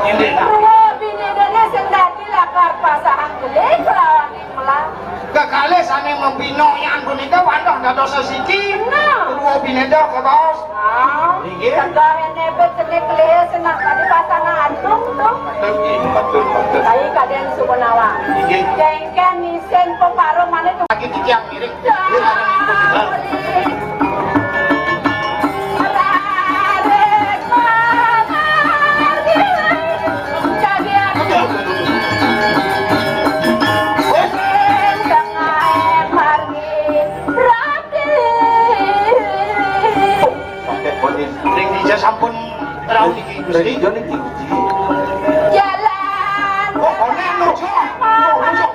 Ini, nah. Dua bini déné sing dadi lakar pasahang jelé kelawan Melah. Kekalih sané mabinoyan punika wantah dados sesiki. Nah. Dua bini dah, Baos. Ah, inggih. Tengah ini bet seni kelih senang tadi pasana antum tuh. Inggih, betul, betul. Baik, kadén Sumenawa. Inggih. Jengken isin peparuh mana tuh? Lagi titiang mirip. Ring dija sampun rauh niki, Gusti. Ring dija niki, Gusti. Jalan. Oh, koné nuju. Nuju.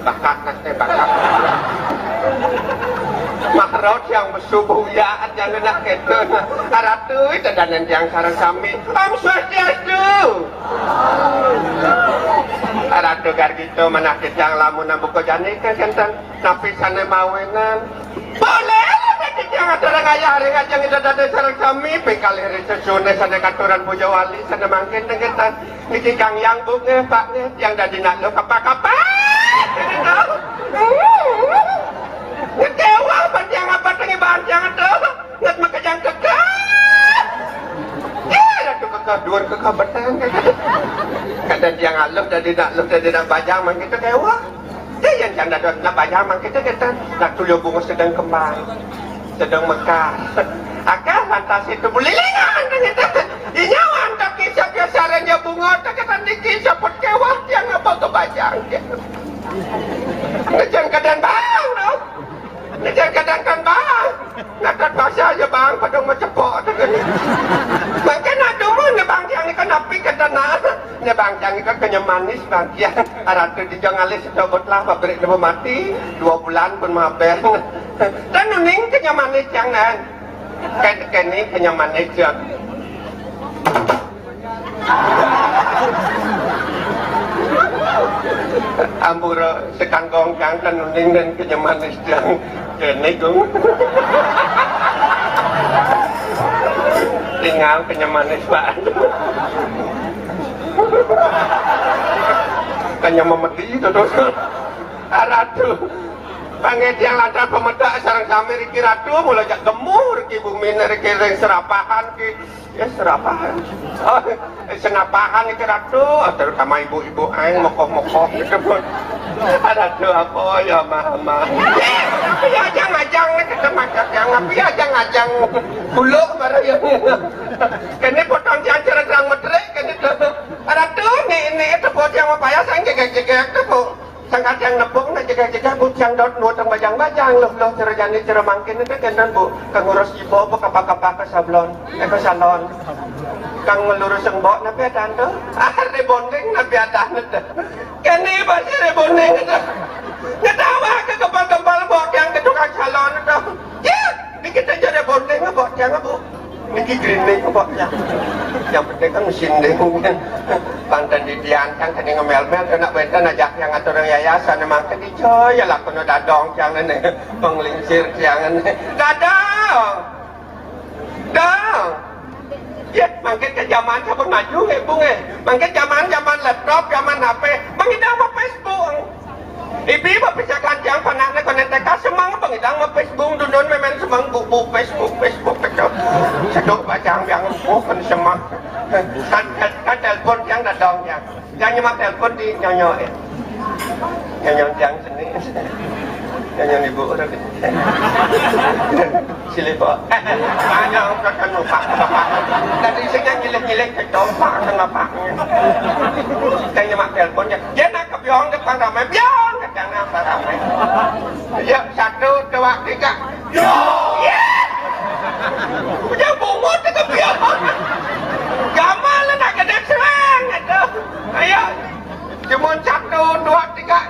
Bakak nang téh bakak. Makrot yang besubuh ya, jangan nak kéto. Aratu, dandan tiang sareng sami. Om Swastiastu. Aratu Gargito, manah tiang lamun buka jani kénten. Napi sané mawinan? Boleh lah, tiang aturang ayah ring ajeng Ida Dané sareng sami, ping kalih ring sesuuné sané katuran puja wali sané mangkin nenggetan. Niki Kang Yang, Bu nggih, Pak nggih, tiang dadi nak lo kapak-kapak. Ngekéwah pan tiang apa tengi bahan tiang atuh. Nget makejang kekeh. Eh, ratu kekeh, duur kekeh beteng. Kadén tiang aluh dadi nak luh dadi nak bajang mangkin kéwah. Yén janda dot nak bajang mangkin kéto, nak tuyul bunga sedeng kembang, sedeng mekar. Akéh lantas itu bulilingan kéto. Inya wantak kisah biasa renja bunga kéto niki saput kéwah tiang apa ka bajang. Ngejang kadén bang, no. Ngejang kadén kan bang. Ngadat bahasa aja bang, padung macepok. Mangkin aduh mun bang tiang nika napi kéto nah. Nya bang tiang nika kenyem manis bang tiang. Aratu dija ngalih sedobot lah pabrik nebo mati, dua bulan pun mabén. Dan uning kenyem manis tiang nan. Kén kéné kenyem manis tiang. Ampura, sekangkong kang kan uning dan kenyamanis dan kene, Gung. Tinggal kenyamanis, Pak. Kenyamamedi itu tuh. Ratu. Panggih tiang lantaran pamedak sareng sami riki, Ratu, mula jak gemu riki bumine riki ring serapahan ki. Ya, serapahan. Oh, senapahan iki, Ratu. Oh, terutama ibu-ibu ae mokoh-mokoh gitu, Bun. Ratu apa ya, Mama? Ya, ajang-ajang nih, kita masak yang apa ya, ajang-ajang. Buluk baru ya. Kene potong tiang cara terang metrik, kene tuh. Ratu, nih, ini itu buat yang apa ya, saya jegek-jegek tuh, Bu. Sang kadang nepung, nak jegah-jegah, Bu, tiang dot nuwut teng bajang-bajang, loh, loh, cara jani, cara mangkin itu kenten, Bu. Kang ngurus ibu, apa kepak-kepak ke sablon, eh, ke salon. Kang ngelurus embok, napi adan tuh? Ah, rebonding, napi adan itu? Kene pasti rebonding itu. Ngetawa ke kempal-kempal, Bu, tiang ke tukang salon itu. Ya, dikit aja rebonding, Bu, tiang, Bu. Niki grinding apa ya? Yang penting kan mesin deh mungkin. Panten di tiang kan kene ngemel-mel kena benten aja yang ngatur yayasan emang kene joy ya lah kena dadong yang ini penglingsir yang ini. Dadong. Dong. Ya, mangkin ke zaman sampun maju nggih, Bu nggih. Mangkin zaman, zaman laptop, zaman H P. Mangkin apa Facebook? Ibi mapisakan tiang panakne konen T K semeng pengidang mapesbung dundun memen semeng bubu Facebook, Facebook kecot. Sedok bacang yang empuh pen semeng. Kan, kan, kan telepon tiang dadong tiang. Yang nyemak telepon di nyonyo, eh. Nyonyo tiang seni. Nyonyo ibu udah. Silih, Pak. Banyak udah kan lupa bapak. Tadi saya ngiling-ngiling ke dompak sama bapaknya. Saya nyemak teleponnya. Dia nak ke biong depan ramai. Biong ke jangan ramai. Ya, satu, dua, tiga. Yo! Ya! Udah bungut ke biong. Gamal nak kena serang itu. Ayo. Cuma satu, dua, tiga.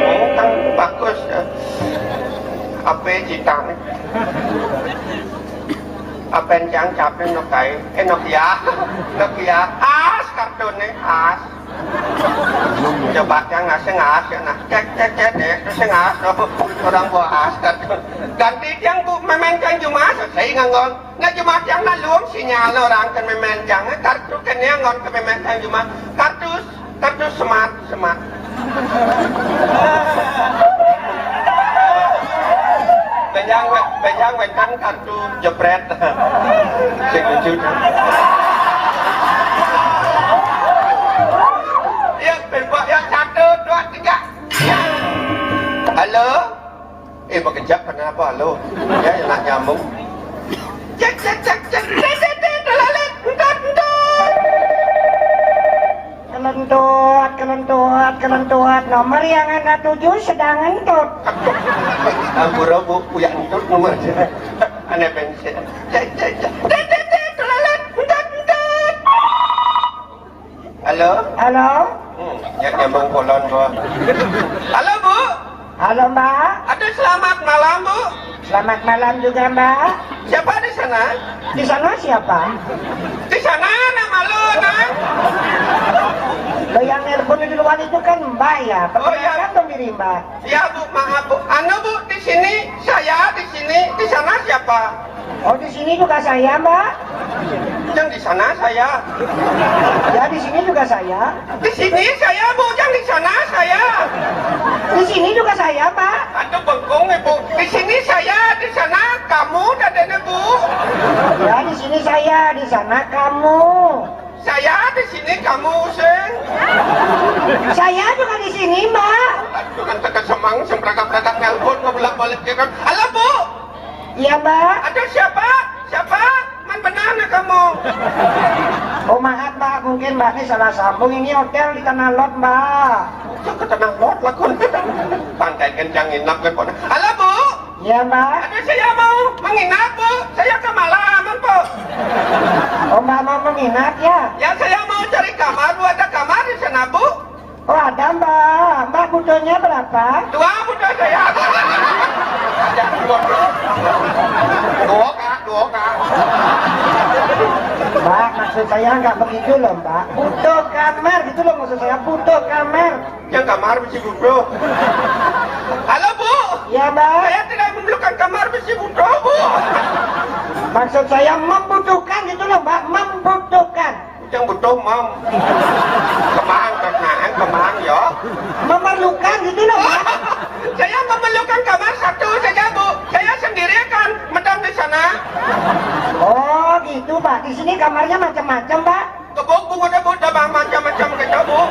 Oh, kan bagus ya. Apa cita nih? Apa yang capek nok kai? Eh, Nokia. Nokia. As kartune, as. Coba yang ngasih ngas ya nah. Cek, cek, cek deh. Terus ngas tuh. Orang bawa as kartun. Ganti yang Bu memen kan Jumas. Saya nganggon. Nah, Jumas yang nalung sinyal orang kan memen jangan kartu kan yang ngon ke memen kan Jumas. Kartu Kartu semat, semat. Bejang, bejang, bejang kartu jepret. Sing lucu. Ya, tembak ya, satu, dua, tiga. Halo? Eh, bekejap kenapa lo? Ya, enak nyambung. Cek, cek, cek, cek, cek, cek, cek, telalit, entut, entut. Kelentut, kelentut, kelentut. Nomor yang anda tuju sedang entut. Ampura, Bu, punya entut nomor. Aneh bensin. Cek, cek, cek, cek, cek, cek, telalit, entut, entut. Halo? Halo? Hmm, ya nyambung kolon gua. Halo, Bu. Halo, Mbak. Aduh, selamat malam, Bu. Selamat malam juga, Mbak. Siapa di sana? Di sana siapa? Di sana anak malu, nah. Lo yang nelpon di luar itu kan Mbak ya? Oh, iya. Perkenalkan dong diri, Mbak. Ya, Bu, maaf, Bu. Anu, Bu, di sini saya, di sini, di sana siapa? Oh, di sini juga saya, Mbak. Yang di sana saya. Ya, di sini juga saya. Di sini saya, Bu. Yang di sana saya. Di sini juga saya, Mbak. Aduh, bengkung, Ibu. Di sini saya, di sana kamu, dadanya, Bu. Ya, di sini saya, di sana kamu. Saya di sini, kamu sing. Saya juga di sini, Mbak. Aduh, kan teka semang, sing berangkat-berangkat nelpon, ngebolak-balik, ya kan. Halo, Bu. Iya, Mbak. Ada siapa? Siapa? Man benar nggak kamu? Oh, maaf, Mbak. Mungkin Mbak ini salah sambung. Ini hotel di Tanah Lot, Mbak. Cek ke Tanah Lot, lakon. Pantai kencang nginap, kan, kok. Halo, Bu. Iya, Mbak. Ada saya mau menginap, Bu. Saya kemalaman, Bu. Oh, Mbak mau menginap, ya? Ya, saya mau cari kamar, Bu. Ada kamar di sana, Bu? Oh, ada, Mbak. Mbak butuhnya berapa? Dua, Bu, dua saya. Ya, dua, dua. Dua, Kak, dua, Kak. Mbak, maksud saya nggak begitu loh, Mbak. Butuh kamar gitu loh, maksud saya butuh kamar. Yang kamar mesti butuh. Halo, Bu. Ya, Mbak. Saya tidak memerlukan kamar mesti butuh, Bu. Maksud saya membutuhkan gitu loh, Mbak, membutuhkan. Yang butuh, Mam. Kemang, kaknaan, kemang, ya. Memerlukan gitu loh, Mbak. Saya memerlukan kamar satu saja, Bu. Saya sendiri kan medang di sana. Oh, gitu, Pak. Di sini kamarnya macam-macam, Pak. Kebuk, Bu, ada, Bu, ada macam-macam kita, Bu.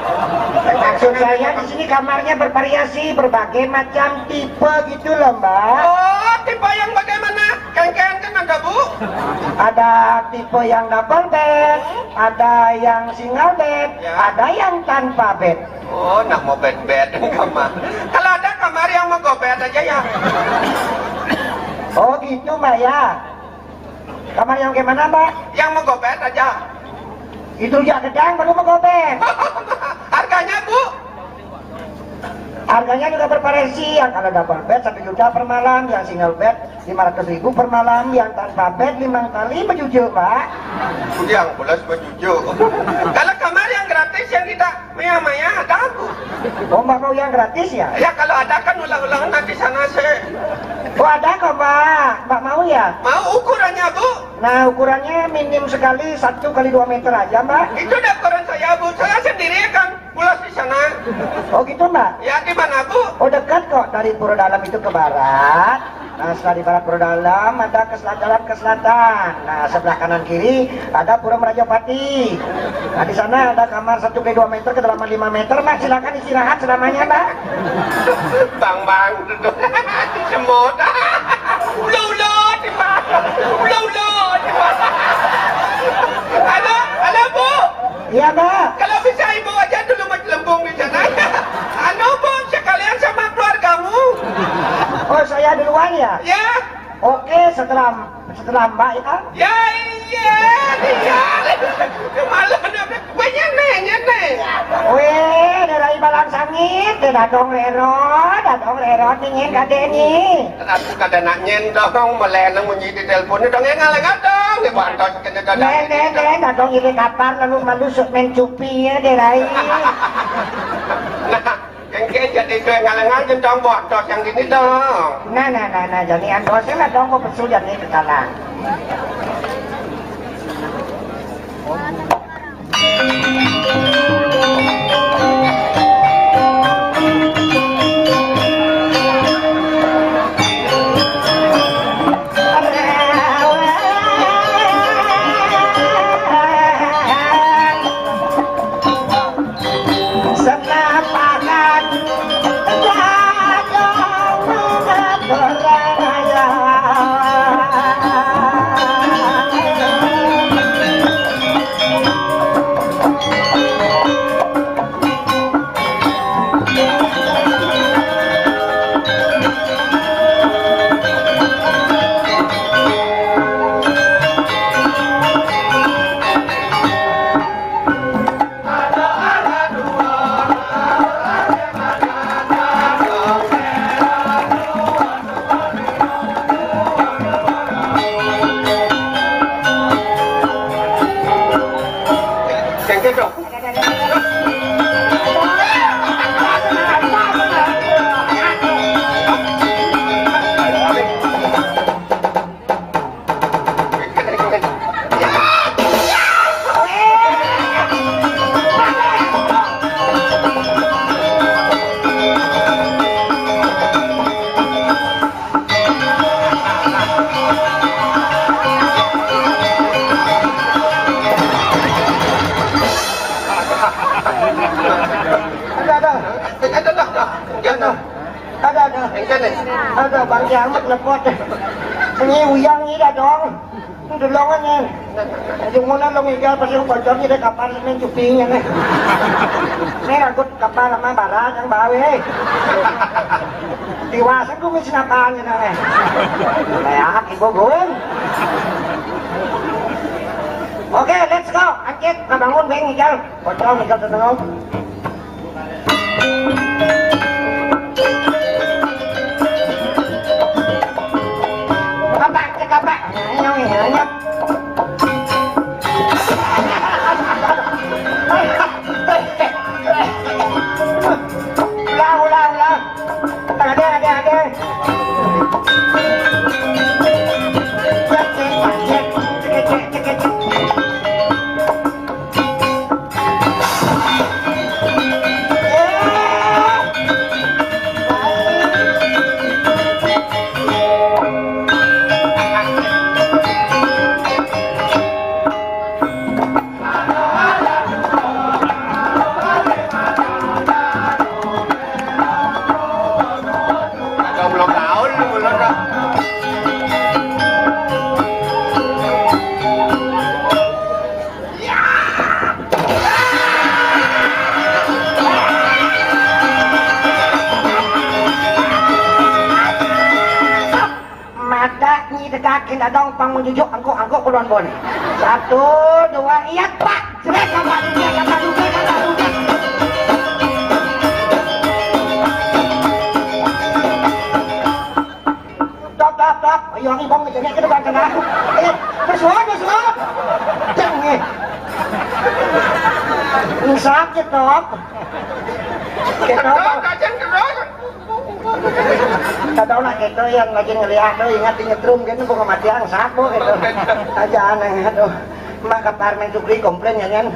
Maksud saya di sini kamarnya bervariasi, berbagai macam tipe gitu loh, Mbak. Oh, tipe yang bagaimana? Kengkeng kan ada, Bu. Ada tipe yang double bed, ada yang single bed, ya, ada yang tanpa bed. Oh, nak mau bed-bed kamar. Kalau ada kamar yang mau gobet aja ya. Oh gitu, Mbak, ya. Kamar yang gimana, Mbak? Yang mau gobet aja. Itu ya gedang baru mau gobet. Harganya, Bu? Harganya juga bervariasi, yang kalau double bed satu juta per malam, yang single bed lima ratus ribu per malam, yang tanpa bed lima kali bejujuk, Pak. Yang plus bejujuk. Kalau kamar yang gratis yang tidak maya-maya ada, Bu. Oh, Mbak mau yang gratis ya? Ya, kalau ada kan ulang-ulang nanti sana sih. Oh, ada kok, Mbak. Mbak mau ya? Mau ukurannya, Bu? Nah, ukurannya minim sekali satu kali dua meter aja, Mbak. Itu udah ukuran saya, Bu. Saya sendiri kan pulas di sana. Oh gitu, Mbak? Ya, di mana, Bu? Oh, dekat kok dari Pura Dalam itu ke barat. Nah, setelah di barat Pura Dalam, ada ke selatan, jalan ke selatan. Nah, sebelah kanan kiri ada Pura Merajapati. Nah, di sana ada kamar satu kali dua meter, kedalaman lima meter, Mbak. Silakan istirahat selamanya, Mbak. Bang, Bang, duduk. Semut. Ulo, ulo, di mana? Ulo, ulo, di mana? Halo, halo, Bu. Iya, Mbak. Kalau bisa Ibu aja dulu bergelembung di sana. Anu, Bu, sekalian sama keluargamu. Oh, saya duluan ya? Ya. Oke, setelah setelah Mbak ya. Ya, iya, iya. Malah ada banyak nanya nih. Weh, darai balang sangit, dia dadong rero, dadong rero dingin kade ni. Aku kada nak nyen dong, melenang munyi di telepon ni dong, yang ngalang dong, dia bantos kena dadong. Nen, nen, nen, dadong ili kapar lalu malu suk main cupi ya, darai. Nah, yang kayak jadi itu yang ngalang aja dong, bantos yang gini dong. Nah, nah, nah, nah, jadi antosnya lah dong, mau pesu jadi ke kalang. Ada, ada. Ada, ada. Ada, Bang Kiamat lepot. Ini uyang ni dah dong. Ini dulu kan ni. Aduh, mana lo ngigal pas yang bocor ni deh kapal main cupingnya ni. Ni ragut kapal sama barat yang bawa, eh. Tiwas aku mesti napan ni, eh. Kayak ibu gue. Oke, let's go. Angkit, nggak bangun, gue ngigal. Bocor, ngigal terus. Bapak, cek apa? Nyong, nyong, nyong. Sing dadong pang menjujuk angkuk-angkuk kulon bon. Satu, dua, iya, Pak. Jelek sama dunia, sama dunia, sama dunia. Tok, tok, tok. Ayo, ini bong, ini kita bantu lah. Eh, bersuara, bersuara. Jangan, eh. Ini sakit, tok. Kita, Tok, kacang terus. Kada tahu nak kita yang lagi ngeliat tu, ingat di nyetrum kan, bukan mati yang satu gitu. Aja aneh tu. Mak kabar main Sukri komplain ya kan.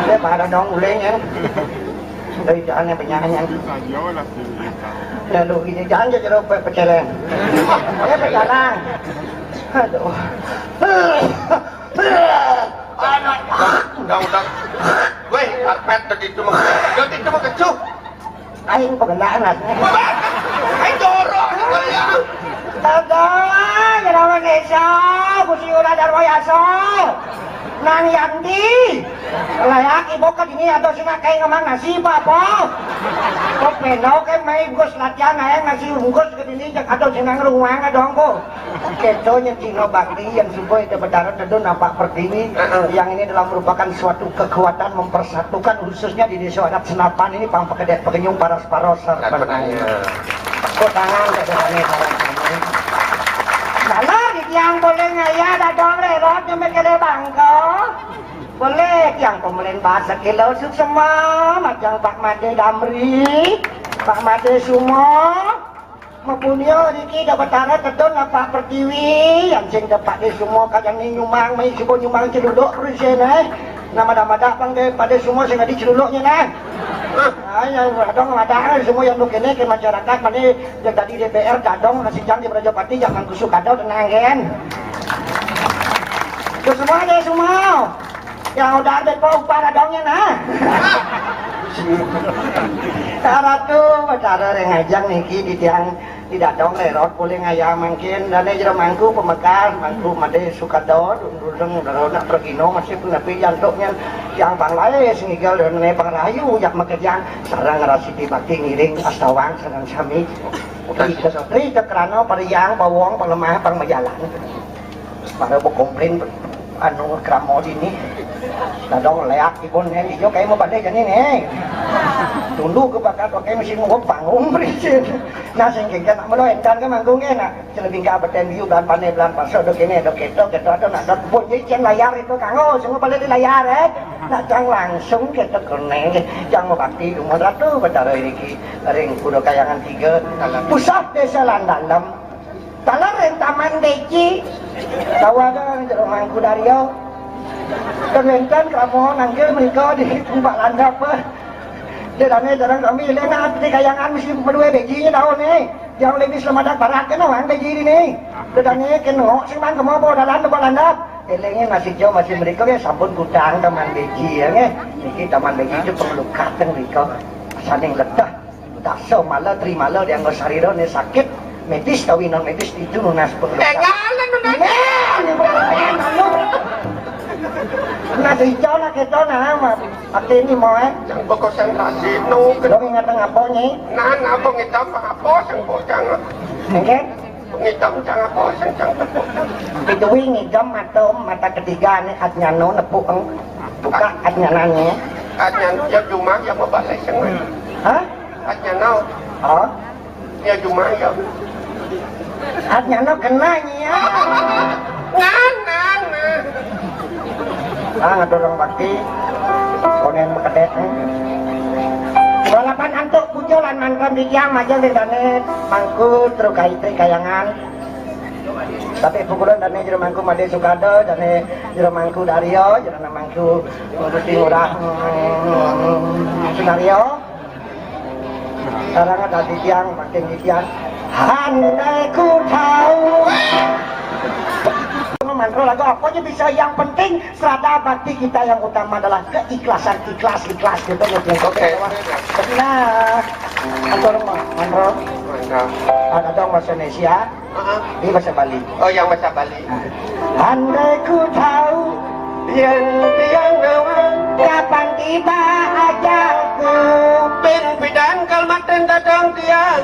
Dia pada dong uleng kan. Dari jangan yang penyanyi. Lalu ini jangan jadi rupa pecelen. Dia pecalang. Aduh. Anak. Udah, udah. Weh, karpet tadi itu mah. Tadi itu mah kecuh. Aing pagendahan. Aing jorok nih kalian. Tada, jerawan Esa, Gusti Ura Darwayasa. Nang Yanti. Layak ibu ka dini atau sina kayak ngemang nasi apa? Kok peno kayak mai Gus latihan ayang nasi ungkus ke dini atau sina ngeruang dong kok. Keto yang Cino Bakti yang subuh itu Betara Tedun nampak pertiwi. Heeh. Yang ini adalah merupakan suatu kekuatan mempersatukan khususnya di Desa Adat Senapan ini pang pekedet pekenyung paras paros. Benar. Kok tangan ke depannya para kami. Kalau di tiang boleh ngaya dadong rerot nyampe kele bangko. Boleh tiang pemelin bahasa kilo suksema macam Pak Made Damri, Pak Made Sumo. Mapunyo niki da Batara Tedun apa Pertiwi, yang sing dapat di semua kajang ni nyumang, mai subuh nyumang celuluk perisen, eh. Nama dah madak bang daripada semua sing adi celuluknya nah. Nah, yang radong madak semua yang kene ke masyarakat mani yang tadi D P R dadong nasi jang di Prajapati jangan kusuk kadau tenang kan. Terus semua ada semua. Yang udah ada kau upah radongnya nah. Taratu Batara rengajang niki di tiang tidak dong rerot boleh ngayam mangkin dan jero mangku pemekas mangku made sukado dundureng nak pergino masih pun tapi jantuknya yang pang lae sengigel dan ne pang rayu jak makejang sarang rasidi bakti ngiring astawang sarang sami. Ri ke ri ke kerana pariang pawong pelemah pang majalan. Para bekomplain anu kramo dini. Dadong leak ibun ne ijo kayak mau pada jani ne. Tunduk ke bakal pakai mesin gua bangun berizin. Nah sing kengke nak melo entan ke manggung nak celebing ka beten biu bulan pane bulan paso dok ini dok keto keto atau nak dok pun jadi cen layar itu kanggo semua pada di layar eh. Nak cang langsung keto kene cang mau bakti rumah ratu betara riki ring kudo kayangan tiga pusat desa Landalem. Taler ring Taman Beji, tawa kan jero mangku dario. Kan wenten kramo nanggil mereka di tempat landap. Dia dane jarang kami lena di kayangan mesti berdua bejinya tahu nih. Jauh lebih selamat barat kan orang beji ini. Dia dane kena sing mang kemo bawa dalan tempat landap. Elengnya masih jauh masih mereka ya sampun kutang Taman Beji ya nggih. Niki Taman Beji itu perlu kateng mereka. Saning letah. Dasa mala trimala dianggo sarira ne sakit medis tawi non medis itu nunas pengeluh. Eh, ngalan nunas. Nah, di jona kita nah, Mas. Ati ini mau eh. Yang konsentrasi nu. Lo ingat apa nyi? Nah, apa kita apa sing bocang? Oke. Ngitam cang apa sing cang tepuk. Pituwi ngidam mata mata ketiga ne adnyano nepuk eng. Buka adnyanane. Adnyano ya cuma ya mau balik sing. Hah? Adnyano. Oh. Ya cuma ya. Adnyano kena nya. Ngan ngan. Ah, ngatur orang bakti. Konen makedek. Balapan antuk puja lan mangkon di tiang majeng di dane mangku trukai trikayangan. Tapi pukulan dane jero mangku Made Sukada, dane jero mangku Dario, jero mangku Gusti Ngurah mm, Sunario. Sekarang ada di tiang, makin di tiang. Handai ku tahu. Mantra lagu apa aja bisa, yang penting serada bakti kita yang utama adalah keikhlasan, ikhlas, ikhlas gitu ya. Oke. Nah, atur mantra. Ada dong bahasa Indonesia. Ini bahasa Bali. Oh, yang bahasa Bali. Andai ku tahu yang tiang nawang kapan tiba ajalku. Bin bidan kalmaten dadong tiang.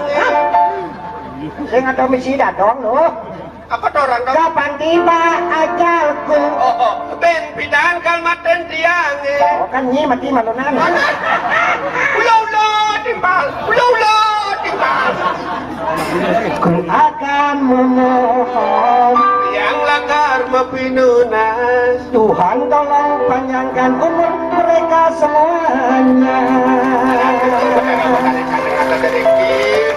Sing ada misi dadong loh. Apa to orang kau? Kapan tiba ajalku? Oh, oh. Ben pidan kal maten tiang, eh. Oh, kan nyi mati malunan. Mana? Ula-ula timpal, ula-ula timpal. Ku akan memohon. Yang langgar mapinunas. Tuhan tolong panjangkan umur mereka semuanya.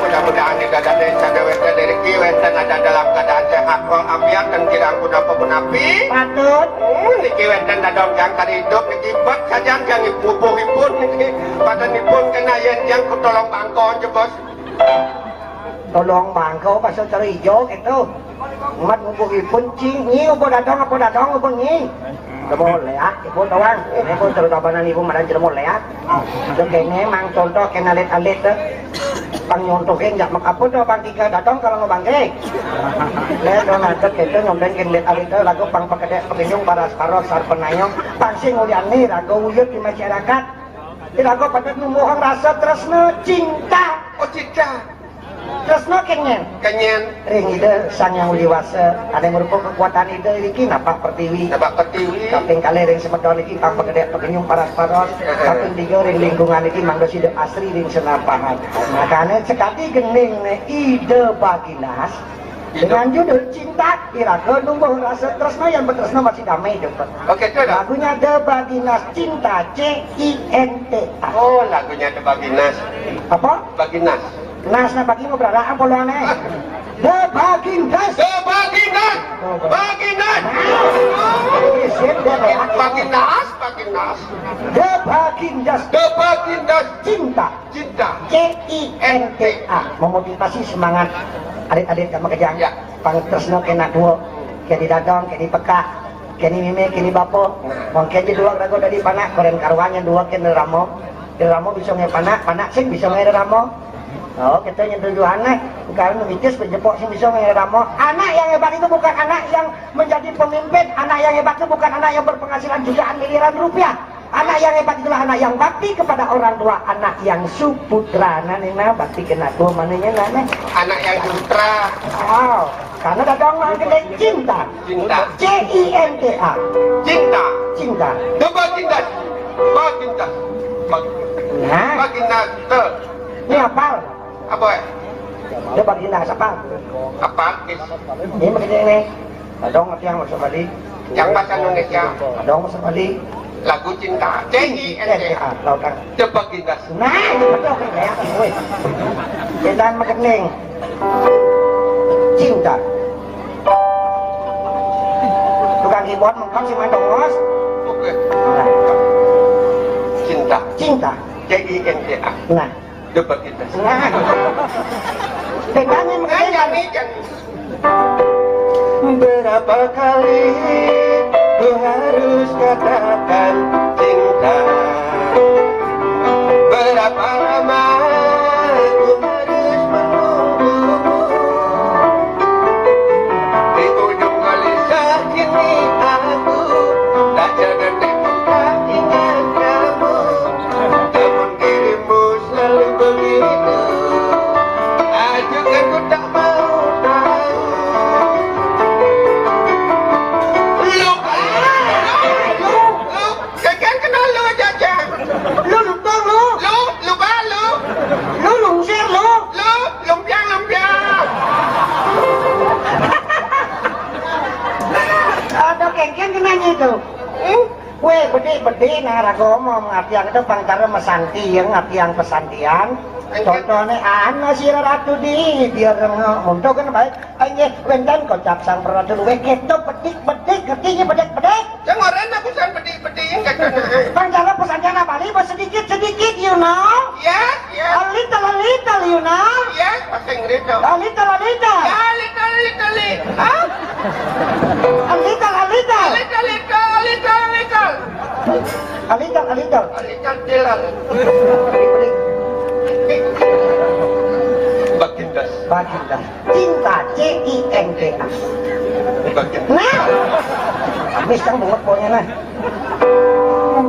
Mudah-mudahan di dada desa wénten rezeki, wénten ada dalam keadaan sehat walafiat dan kirang punapa punapi. Patut. Hmm, niki wénten dadong yang kari hidup niki bet sajan yang ibu-ibu niki. Pada nipun kena yen yang kutolong bangko aja, Bos. Tolong bangko, basa cara ijo gitu. Mat ngubuhipun cing, nyi ubo dadong, apa dadong ubo nyi? Ubo leak, ibu doang. Ini pun terutama ibu madan jelema leak. Itu kene mang contoh kena alit-alit tuh. Pang nyontohin jak mak apa tuh bang tiga dadong kalau ngebangke. Leak dong nanti kita nyontohin kena alit-alit tuh lagu pang pekedek pekenyung paras paros sarpenayong. Pang sing ulian nih lagu uyut di masyarakat. Di lagu pada numbuhang rasa tresna cinta. Oh, cinta. Tresna kenyen. Kenyen. Ring Ida Sang Hyang Widi Wasa, anu ngrupa kekuatan Ida niki napak pertiwi. Napak pertiwi. Kaping kalih ring semeton niki pang pegedek pegenyung paras-paros. Heeh. Kaping tiga ring lingkungan niki mangda sida asri ring senapahan. Makane sekadi gending Ida Baginas dengan judul Cinta, iraga numbuh rasa tresna, yang betresna masih damai dapat. Oke, itu dah. Lagunya The Baginas Cinta, C I N T A. Oh, lagunya The Baginas. Apa? Baginas. Nas na bagi mau berada apa lu aneh? The Bagindas. The Baginas. Oh, Baginas. Nah, ini sip deh, Bang. Baginas, Baginas. The Bagindas. The Bagindas. Cinta. Cinta. C I N T A. Memotivasi semangat adik-adik sama kejang. Ya. Pang tresna kena dua. Keni dadong, keni pekak. Keni mimi, keni bapa. Nah. Mungkin je dua rago dari panak, koren karuannya dua kena ramo. Rerama bisa ngai panak, panak sing bisa ngai rerama. Oh, kita yang tujuan eh, bukan mitis penjepok sing bisa ngai rerama. Anak yang hebat itu bukan anak yang menjadi pemimpin, anak yang hebat itu bukan anak yang berpenghasilan jutaan miliaran rupiah. Anak yang hebat itulah anak yang bakti kepada orang tua, anak yang suputra. Nah, nih, nah, bakti kena tua mananya, nah, nah. Anak yang sutra. Oh, karena dadong mah gede cinta. Cinta. C I N T A. Cinta. Cinta. Coba cinta. Baginda. Bag-, nah. Baginda. Tuh. Ini apal. Apa, eh? Dia Baginda siapa? Apa? Ini begini nih. Dadong tiang bahasa Bali. Yang bahasa Indonesia. Dadong bahasa Bali. Lagu cinta. C I N T A. Tahu kan? Coba cinta. Nah, ini betul kan ya. Woi. Cinta makening. Cinta. Tukang keyboard mengkap si Mandongos. Oke. Nah. Cinta. Cinta. C I N T A. Nah. Coba cinta. Nah. Tentangnya makening. Berapa kali ku harus katakan cinta? Berapa lama ku harus menunggumu? Di ujung gelisah kini aku tak sedetik pun tak ingat kamu. Namun dirimu selalu begitu. Aja kan ku tak mau tahu. Lu, lu, lu, kagak kenal lu aja, aja. Lu lupa lu. Lu, lupa lu. Lu lungsir lu. Lu, lumpiang, lumpiang. Ada kengkeng kenanya itu. Hmm? Wéh, bedik-bedik nah raga omong atiang itu pang cara masanti, yang atiang pesantian. Contohnya, ana sira ratu di biar rengek. Untuk kan baik. Inggih, wénten kocap sang peratu luwih kéto bedik-bedik, ngerti nggih bedik-bedik? Sing ora nak pisan bedik-bedik yang kata. Pang cara pesantian Bali, sedikit-sedikit, you know? Yes, yes. A little, a little, you know? Yes, bahasa Inggris dong. A little, a little. Ya, little, little, little. Hah? A little, a little. A little, little, a little, little. A little, a little. A little, little. Baginda. Baginda. Cinta, C I N T A. Baginda. Nah. Habis kan bungut pokoknya nah.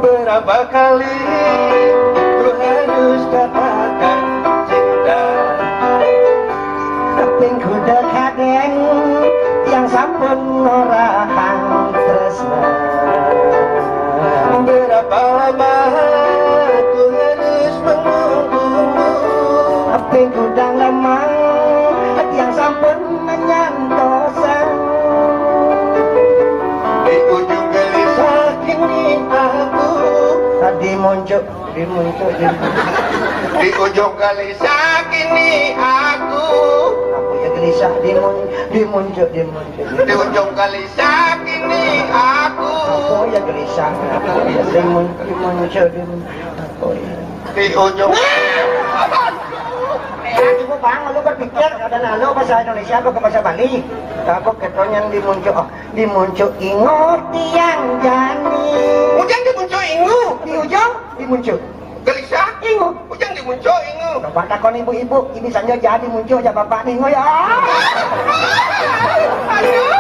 Berapa kali ku harus katakan cinta? Tapi ku dekadeng yang Pengorahang tresna. Berapa lama aku harus menunggumu? Tapi gudang lemah, hati yang sampun menyantosan. Di ujung gelisah kini aku. Tadi muncul, di muncul, di, di ujung gelisah kini aku. Apa ya gelisah, di mun-, di muncul, di muncul. Di ujung gelisah kini aku. Apa ya gelisah? Apa ya di mun-, di muncul, di mun-, apa ya? Di ujung. Ibu bang, lu berpikir ada nalo bahasa Indonesia apa ke bahasa Bali? Apa ketonyan di muncul? Oh, di muncul ingo tiang jani. Ujang di muncul ingo. Di ujung, di muncul. Gelisah. Ingo. Ujang di muncul ingo. Coba takon ibu-ibu, ini saja jadi muncul aja bapak nih, ingo ya. Aduh.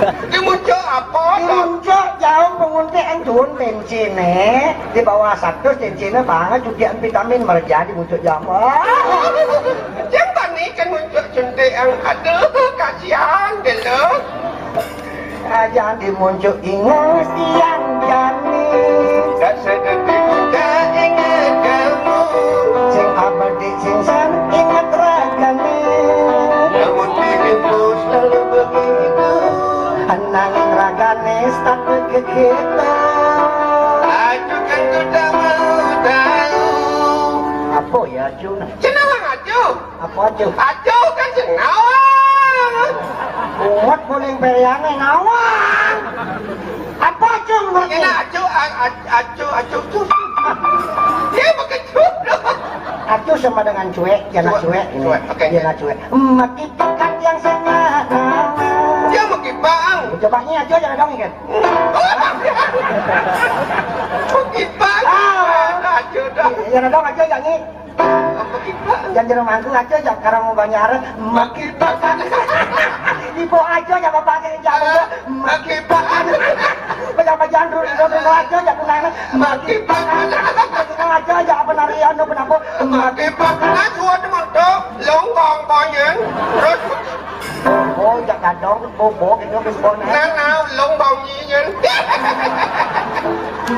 Di muncul apa? Di muncul jauh penguntik entun bensinnya. Di bawah satu bensinnya banget juga vitamin merja di muncul jauh. Yang panik kan muncul suntik yang aduh kasihan deh lo. Aja di muncul ingus tiang jani. Gak sedih muda ingat kamu. Sing abadi sing san ingat ragane. Namun dirimu selalu begitu. Nanging ragane start begitu. Aku kan ku tak mau tahu. Apa ya, Jun? Cenawang aja. Apa aja? Aja kan sing nawang. Kuat boling periane nawang. Apa aja ngerti? Ini aja, a-, a-, aja, aja, aja. Dia bekecut. Aja sama dengan cuek, ya nak cuek ini. Cuek, oke. Ya nak cuek. Maki pekat yang sangat nawang. Dia maki bang. Coba ni aja jangan dong kan. Maki bang. Ah. Aja dah. Ya nak dong aja jangan ni. Jangan jeruk mangkuk aja, jangan karang mau banyak arah. Makin pakan. Ibu aja, jangan bapak aja, jangan aja. Makin pakan. Banyak pajan dulu, dulu, dulu aja, jangan kunang. Makin pakan. Jangan aja, jangan apa nari anu kenapa? Makin pakan. Nah, suatu mangkuk, longgong, banyak. Terus. Oh, jangan dong, bobo, gitu, bobo, nah. Nah, nah, longgong, nyinyir.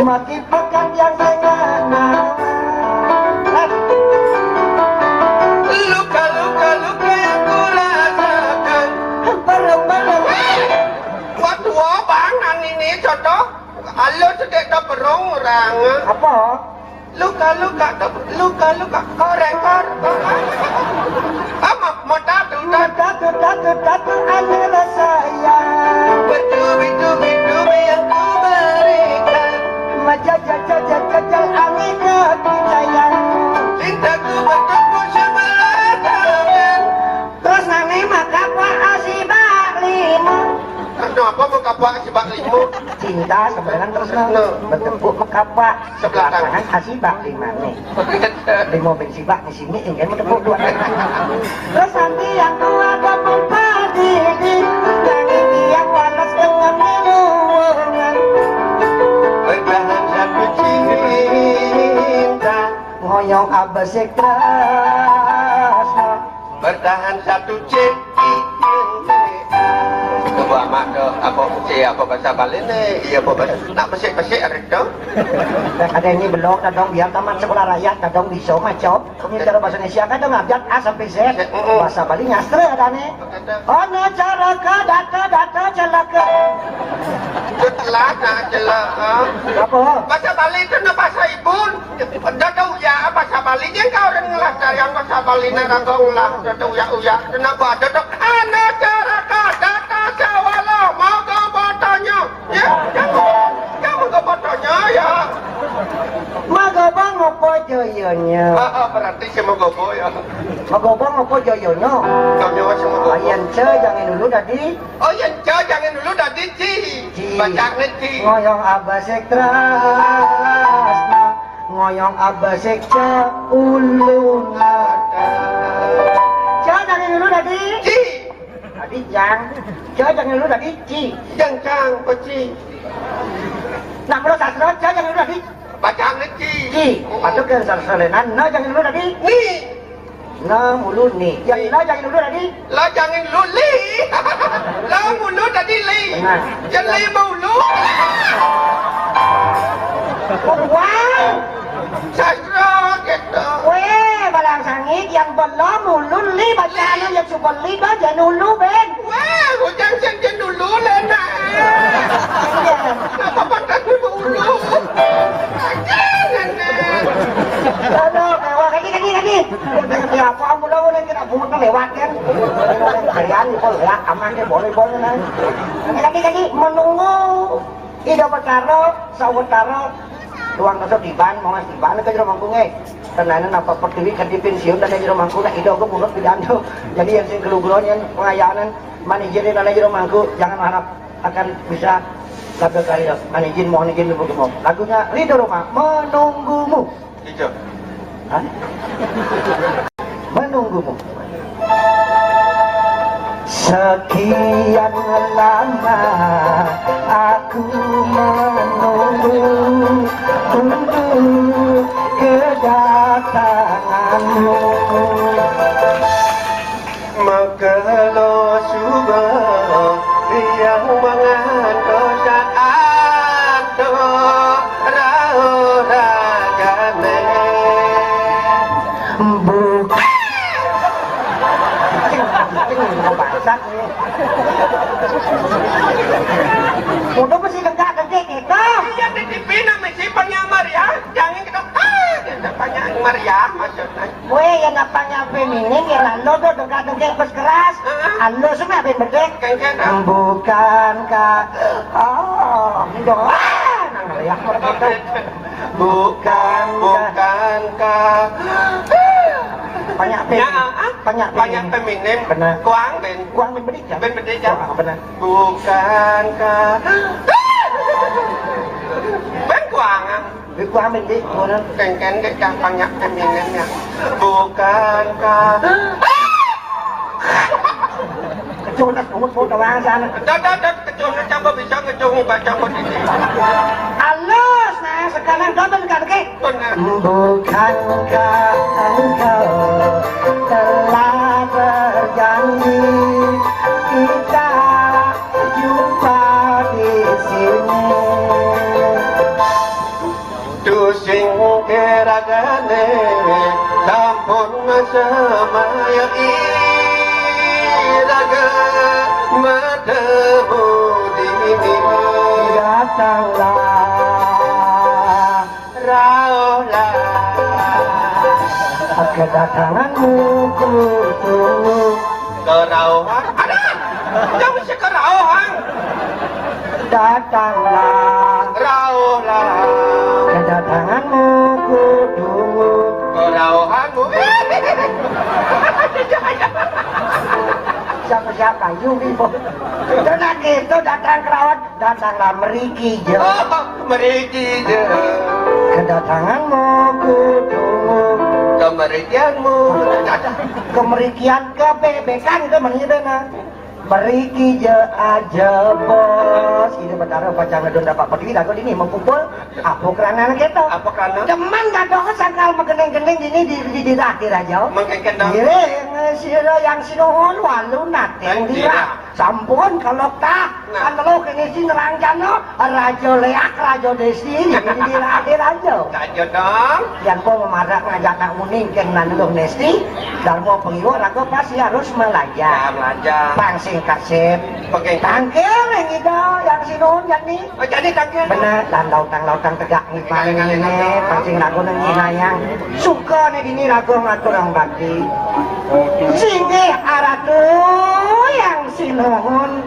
Maki pekat yang tengah. Luka-luka luka yang kurasakan. Bareng-bareng. Wah, tua bang, nang ini contoh. Halo, sedek tak berong orang. Apa? Luka-luka, luka-luka, korek-korek. Ama, mau tatu, tatu, tatu, tatu, ane rasaya. Bertubi-tubi-tubi yang ku berikan. Majajal-jajal-jajal ane kepicayan. Cintaku bentukmu sebelah tangan. Terus nane maka Pak Asibak lima. Kenapa maka Pak Asibak lima? Cinta sebenarnya terus nane. Bertepuk maka Pak. Sebelah kanan. Asibak di mana? Di mobil sibak di sini, ingin bertepuk dua. Terus nanti yang tua ada pempadidi, yang ini yang panas dengan minuman. Bertahan satu cinta. Ngoyong abesik tresno. Bertahan satu cek. Coba mak do, apa cek, apa bahasa Bali nih? Iya, apa bahasa? Nak pesik-pesik hari tu. Ada ini belum, kadang biar tamat sekolah rakyat, kadang bisa macam. Ini cara bahasa Indonesia, kadang ngajak A sampai Z. Heeh. Bahasa Bali nyastra ada nih. Ada. Ana cara ke data, data celaka. Celaka, celaka. Apa? Bahasa Bali itu nak bahasa ibu. Dada uya bahasa Bali, yen kau orang ngelah sayang bahasa Bali, nak raga ngelah dada uya-uya. Kenapa? Dada, ana cara ka data sawala, moga bertanya. Ya, ya, ya, moga bertanya, ya. Magoba ngopo joyonya? Ah, ah, berarti si Magoba, ya. Magoba ngopo joyonya? Kami masih Magoba. Ayan ce, jangan dulu tadi. Oh, iya, Cok, jangan dulu tadi, Ci. Ci. Bacaan, Ci. Ngoyong abesik tresno, ngoyong abesik ce ulung. Cok, jangan dulu tadi. Ci. Tadi jang. Cok, jangan dulu tadi, Ci. Jang, jang, peci. Nak menurut sastra, Cok, jangan dulu tadi. Bacaan, Ci. Ci. Patut ke sastra lenan, no, jangan dulu tadi. Ni. Nah, mulu nih. Yang lo jangan dulu tadi. Lo jangan dulu li. Lo mulu tadi li. Nah. Jadi mulu. Wow. Sastra gitu. Weh, balang sangit yang belum mulu li baca anu yang super li dah jangan dulu, Ben. Weh, hujan sing jangan dulu, Lena. Iya. Apa pantas ni mulu? Aduh, mewah. Lagi, lagi, lagi. Udah, apa, ambulan, udah, kita bungut lewat, kan? Kalian, itu, ya, aman, dia boleh, boleh, nah. Lagi, lagi, lagi, menunggu Ida Betara, Sawetara, ruang besok tiban, mau mas tiban, ke jero mangkung, eh. Tenana napa pertiwi, kan pensiun, dan jero mangkung, nah, Ida, aku munut pidan tuh. Jadi, yang sing keluguran, yang pengayaan, manajerin, dan jero mangkung, jangan harap akan bisa label karya. Mana izin, mohon izin dulu, mohon. Lagunya Ridho Roma, Menunggumu. Ijo. Hah? Menunggumu. Sekian lama aku menunggu, tunggu kedatanganmu. Mekelo suba yang mangan dosa ado rao ragane. Buka. Cing, cing, mau basah nih. Udah mesti tegak-tegak gitu. Iya, titipin sama si Panya Maria. Jangan kita, ah, kita Panya Maria maksudnya. Weh, yang apanya feminin, ya lalu tuh dengkak-dengkek bes keras. Heeh. Halus mah ben bedek. Kengkeng, ah. Bukankah, oh, doa. Nah, ya, kalau gitu. Bukan, bukankah. Banyak feminin. Ya, ah, banyak feminin. Banyak feminin. Benar. Kuang ben. Kuang ben bedek ya? Ben bedek ya? Kuang, benar. Bukankah. Ben kuangan. Di kuamin di kuanan. Kengken ke cang panyak feminin ya. Bukankah. Kecunat umut mau tawang sana. Dah, dah, dah, kecunat coba bisa ngecung baca kok ini. Halus, nah, sekarang double kan, ke? Benar. Bukankah engkau telah berjanji kita jumpa di sini? Tusing keragane sampun semaya iraga matemu dini. Datanglah, rauhlah. Kedatanganmu kutunggu. Kerauhan. Ada. Jauh si kerauhan. Datanglah. Rauhlah. Kedatanganmu kutunggu. Kerauhanmu. Siapa-siapa? Yumi. Itu nak itu datang kerawat. Datanglah meriki je. Oh, meriki je. Kedatanganmu kutunggu. Kemerikianmu. Kemerikian, kebebekan, ke mana je, nah. Meriki je aja, bos. Ini Betara pacang ngedon dapat peduli, lagu ini mempukul. Apa kerana kita? Apa kerana? Demen gadoh sangkal megeneng-geneng ini di, di, di akhir aja. Mengkengken dong. Iya, yang sira yang sinuhun walu nating. Kan dirah. Dirah. Sampun kalau tak, nah. Kan lo kene sing ranjana, Raja Leak, Raja Desi, ini di akhir aja. Raja dong. Yang kau memarak ngajak nak uning ke nanduh Nesti, Darmo pengiwa raga pasti harus melajah. Ya, melajah. Pang sing kasep. Oke. Tangkil yang itu, yang sinun, yang ni. Oh, jadi tangkil. Benar, dan lautang-lautang tegak ni, pang ni, pang sing lagu nang ni nayang. Suka ni dini raga ngatur orang bakti. Singgih aratu yang sinuhun.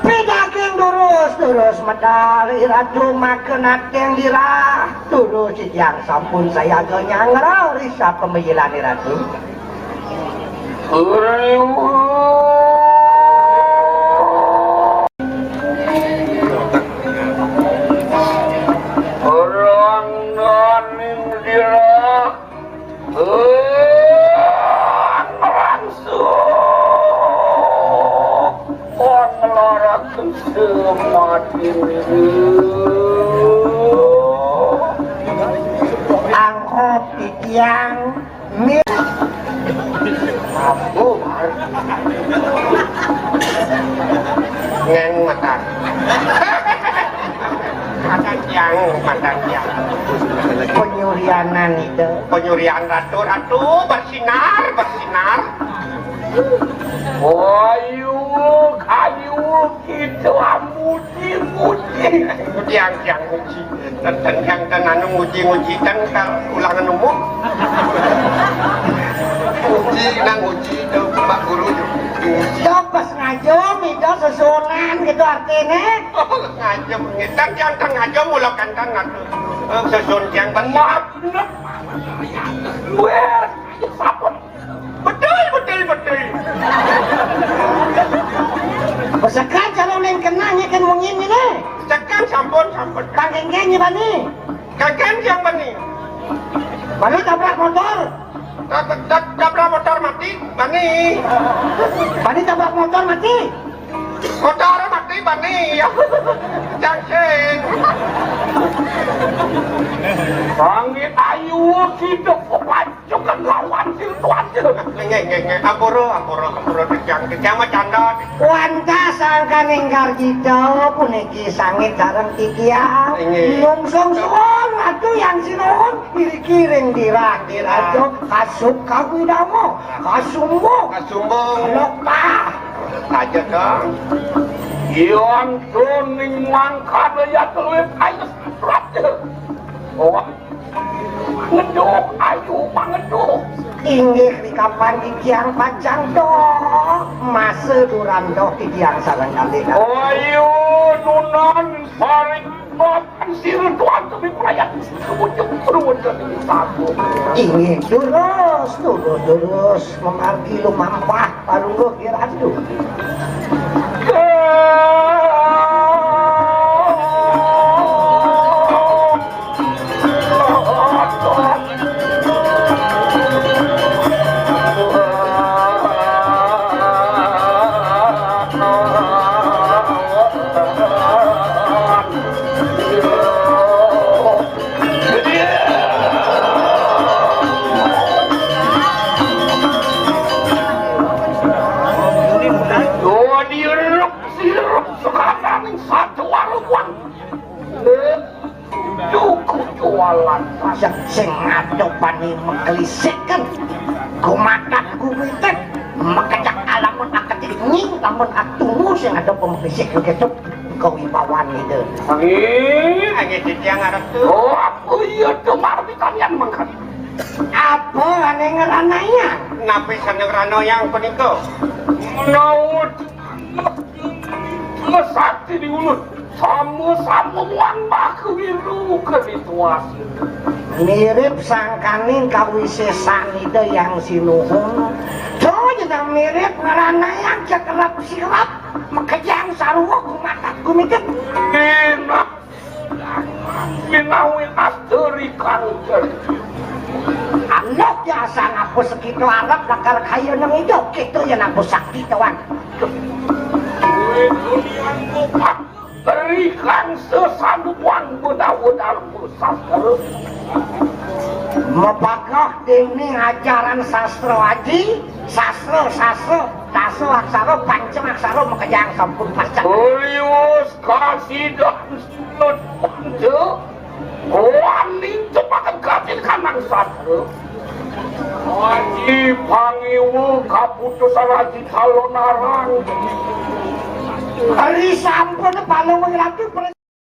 Pidaging durus, durus medal, Iratu maka nating dirah. Durus yang sampun sayaga nyanggra risa pembilan Iratu. Orang naning dirah. Langsung. Orang ngelarak semati. Angkop titiang. Aduh. Ngeng mata. Mata tiang, mata tiang. Penyurianan itu. Penyurian ratu, ratu bersinar, bersinar. Ayu, kayu, gitu, amuji, muji. Tiang, tiang, muji. Ten, ten, yang ten anu nguji-nguji ten kal ulangan umum. Uji nang uji itu Pak Guru itu. Uji. Dok pas ngajum itu susunan gitu artinya. Oh, ngajum ngitan yang ten ngajum mula kantan ngatu. Eh, susun yang ben maaf. Bener. Weh, sabun. Betul, betul, betul. Pesekan kalau neng kenanya kan mungkin ini. Sekan sampun, sampun. Tangkeng kenyi bani. Kagan yang bani. Bani tabrak motor. Tab-, tab-, tabrak motor mati, bani. Bani tabrak motor mati. Motor mati, bani. Ya. Jangkeng. Bangit ayu hidup. Cukup lawan sing tuan. Nggih, nggih, nggih. Ampura, ampura, ampura, Kejang. Kejang mah canda. Wantah sangkaning garjita puniki sangit sareng titiang. Inggih. Nungsung suwun Ratu yang sinuhun, iri kiring dirah, dirah. Dirah. Kasup kawidama, kasumbung. Kasumbung. Lokpah. Aja dong. Yang kuning mangkana ya telit ayo. Wah. Ngeduh, ayu pangeduh. Inggih rikapan titiang pacang doh. Masa duran doh titiang sareng kalih. Ayu nunan paling mapan sira tuan kami pelayan. Kemudian turun dari sagu. Inggih durus, durus, durus. Memargi lumampah. Palungguh Ki Ratu. Dua diruk siruk sekadaning satu aruan. Cukup jualan. Sing, sing ngadopani mekelisekan. Gumakan gumitek. Makejang alamun aketik nying, lamun atungu sing ada pemeklisik begitu. Kewibawan itu. Angin, angin titiang arep tuh. Oh, aku iya tuh marmi kalian mengkat. Apa ane ngeranayang? Napi sane ngeranayang punika? Menawi sakti di ulun. Sama-sama muang baku wiru ke situasi. Mirip sangkaning kawisesan Ida yang sinuhun. Coy nang mirip ngeranayang cekerap sirap makejang sarwa gumatat gumiket. Enak. Minawi asteri kang jadi. Anak biasa ngapus segitu arep lakar kaya nang ijo gitu ya ngapus sakti tuan. Kuwi kulian kopak terikan sesanduan benar-benar pusat terus. Mepakah dene ajaran sastra aji, sastra, sastra, dasa aksara, pancem aksara makejang sampun pacak. Liwus kasidan Panca, wani tepaken katin kanang sastra. Aji pangiwu kaputusan Aji Calonarang. Ari sampun panuwun Ratu.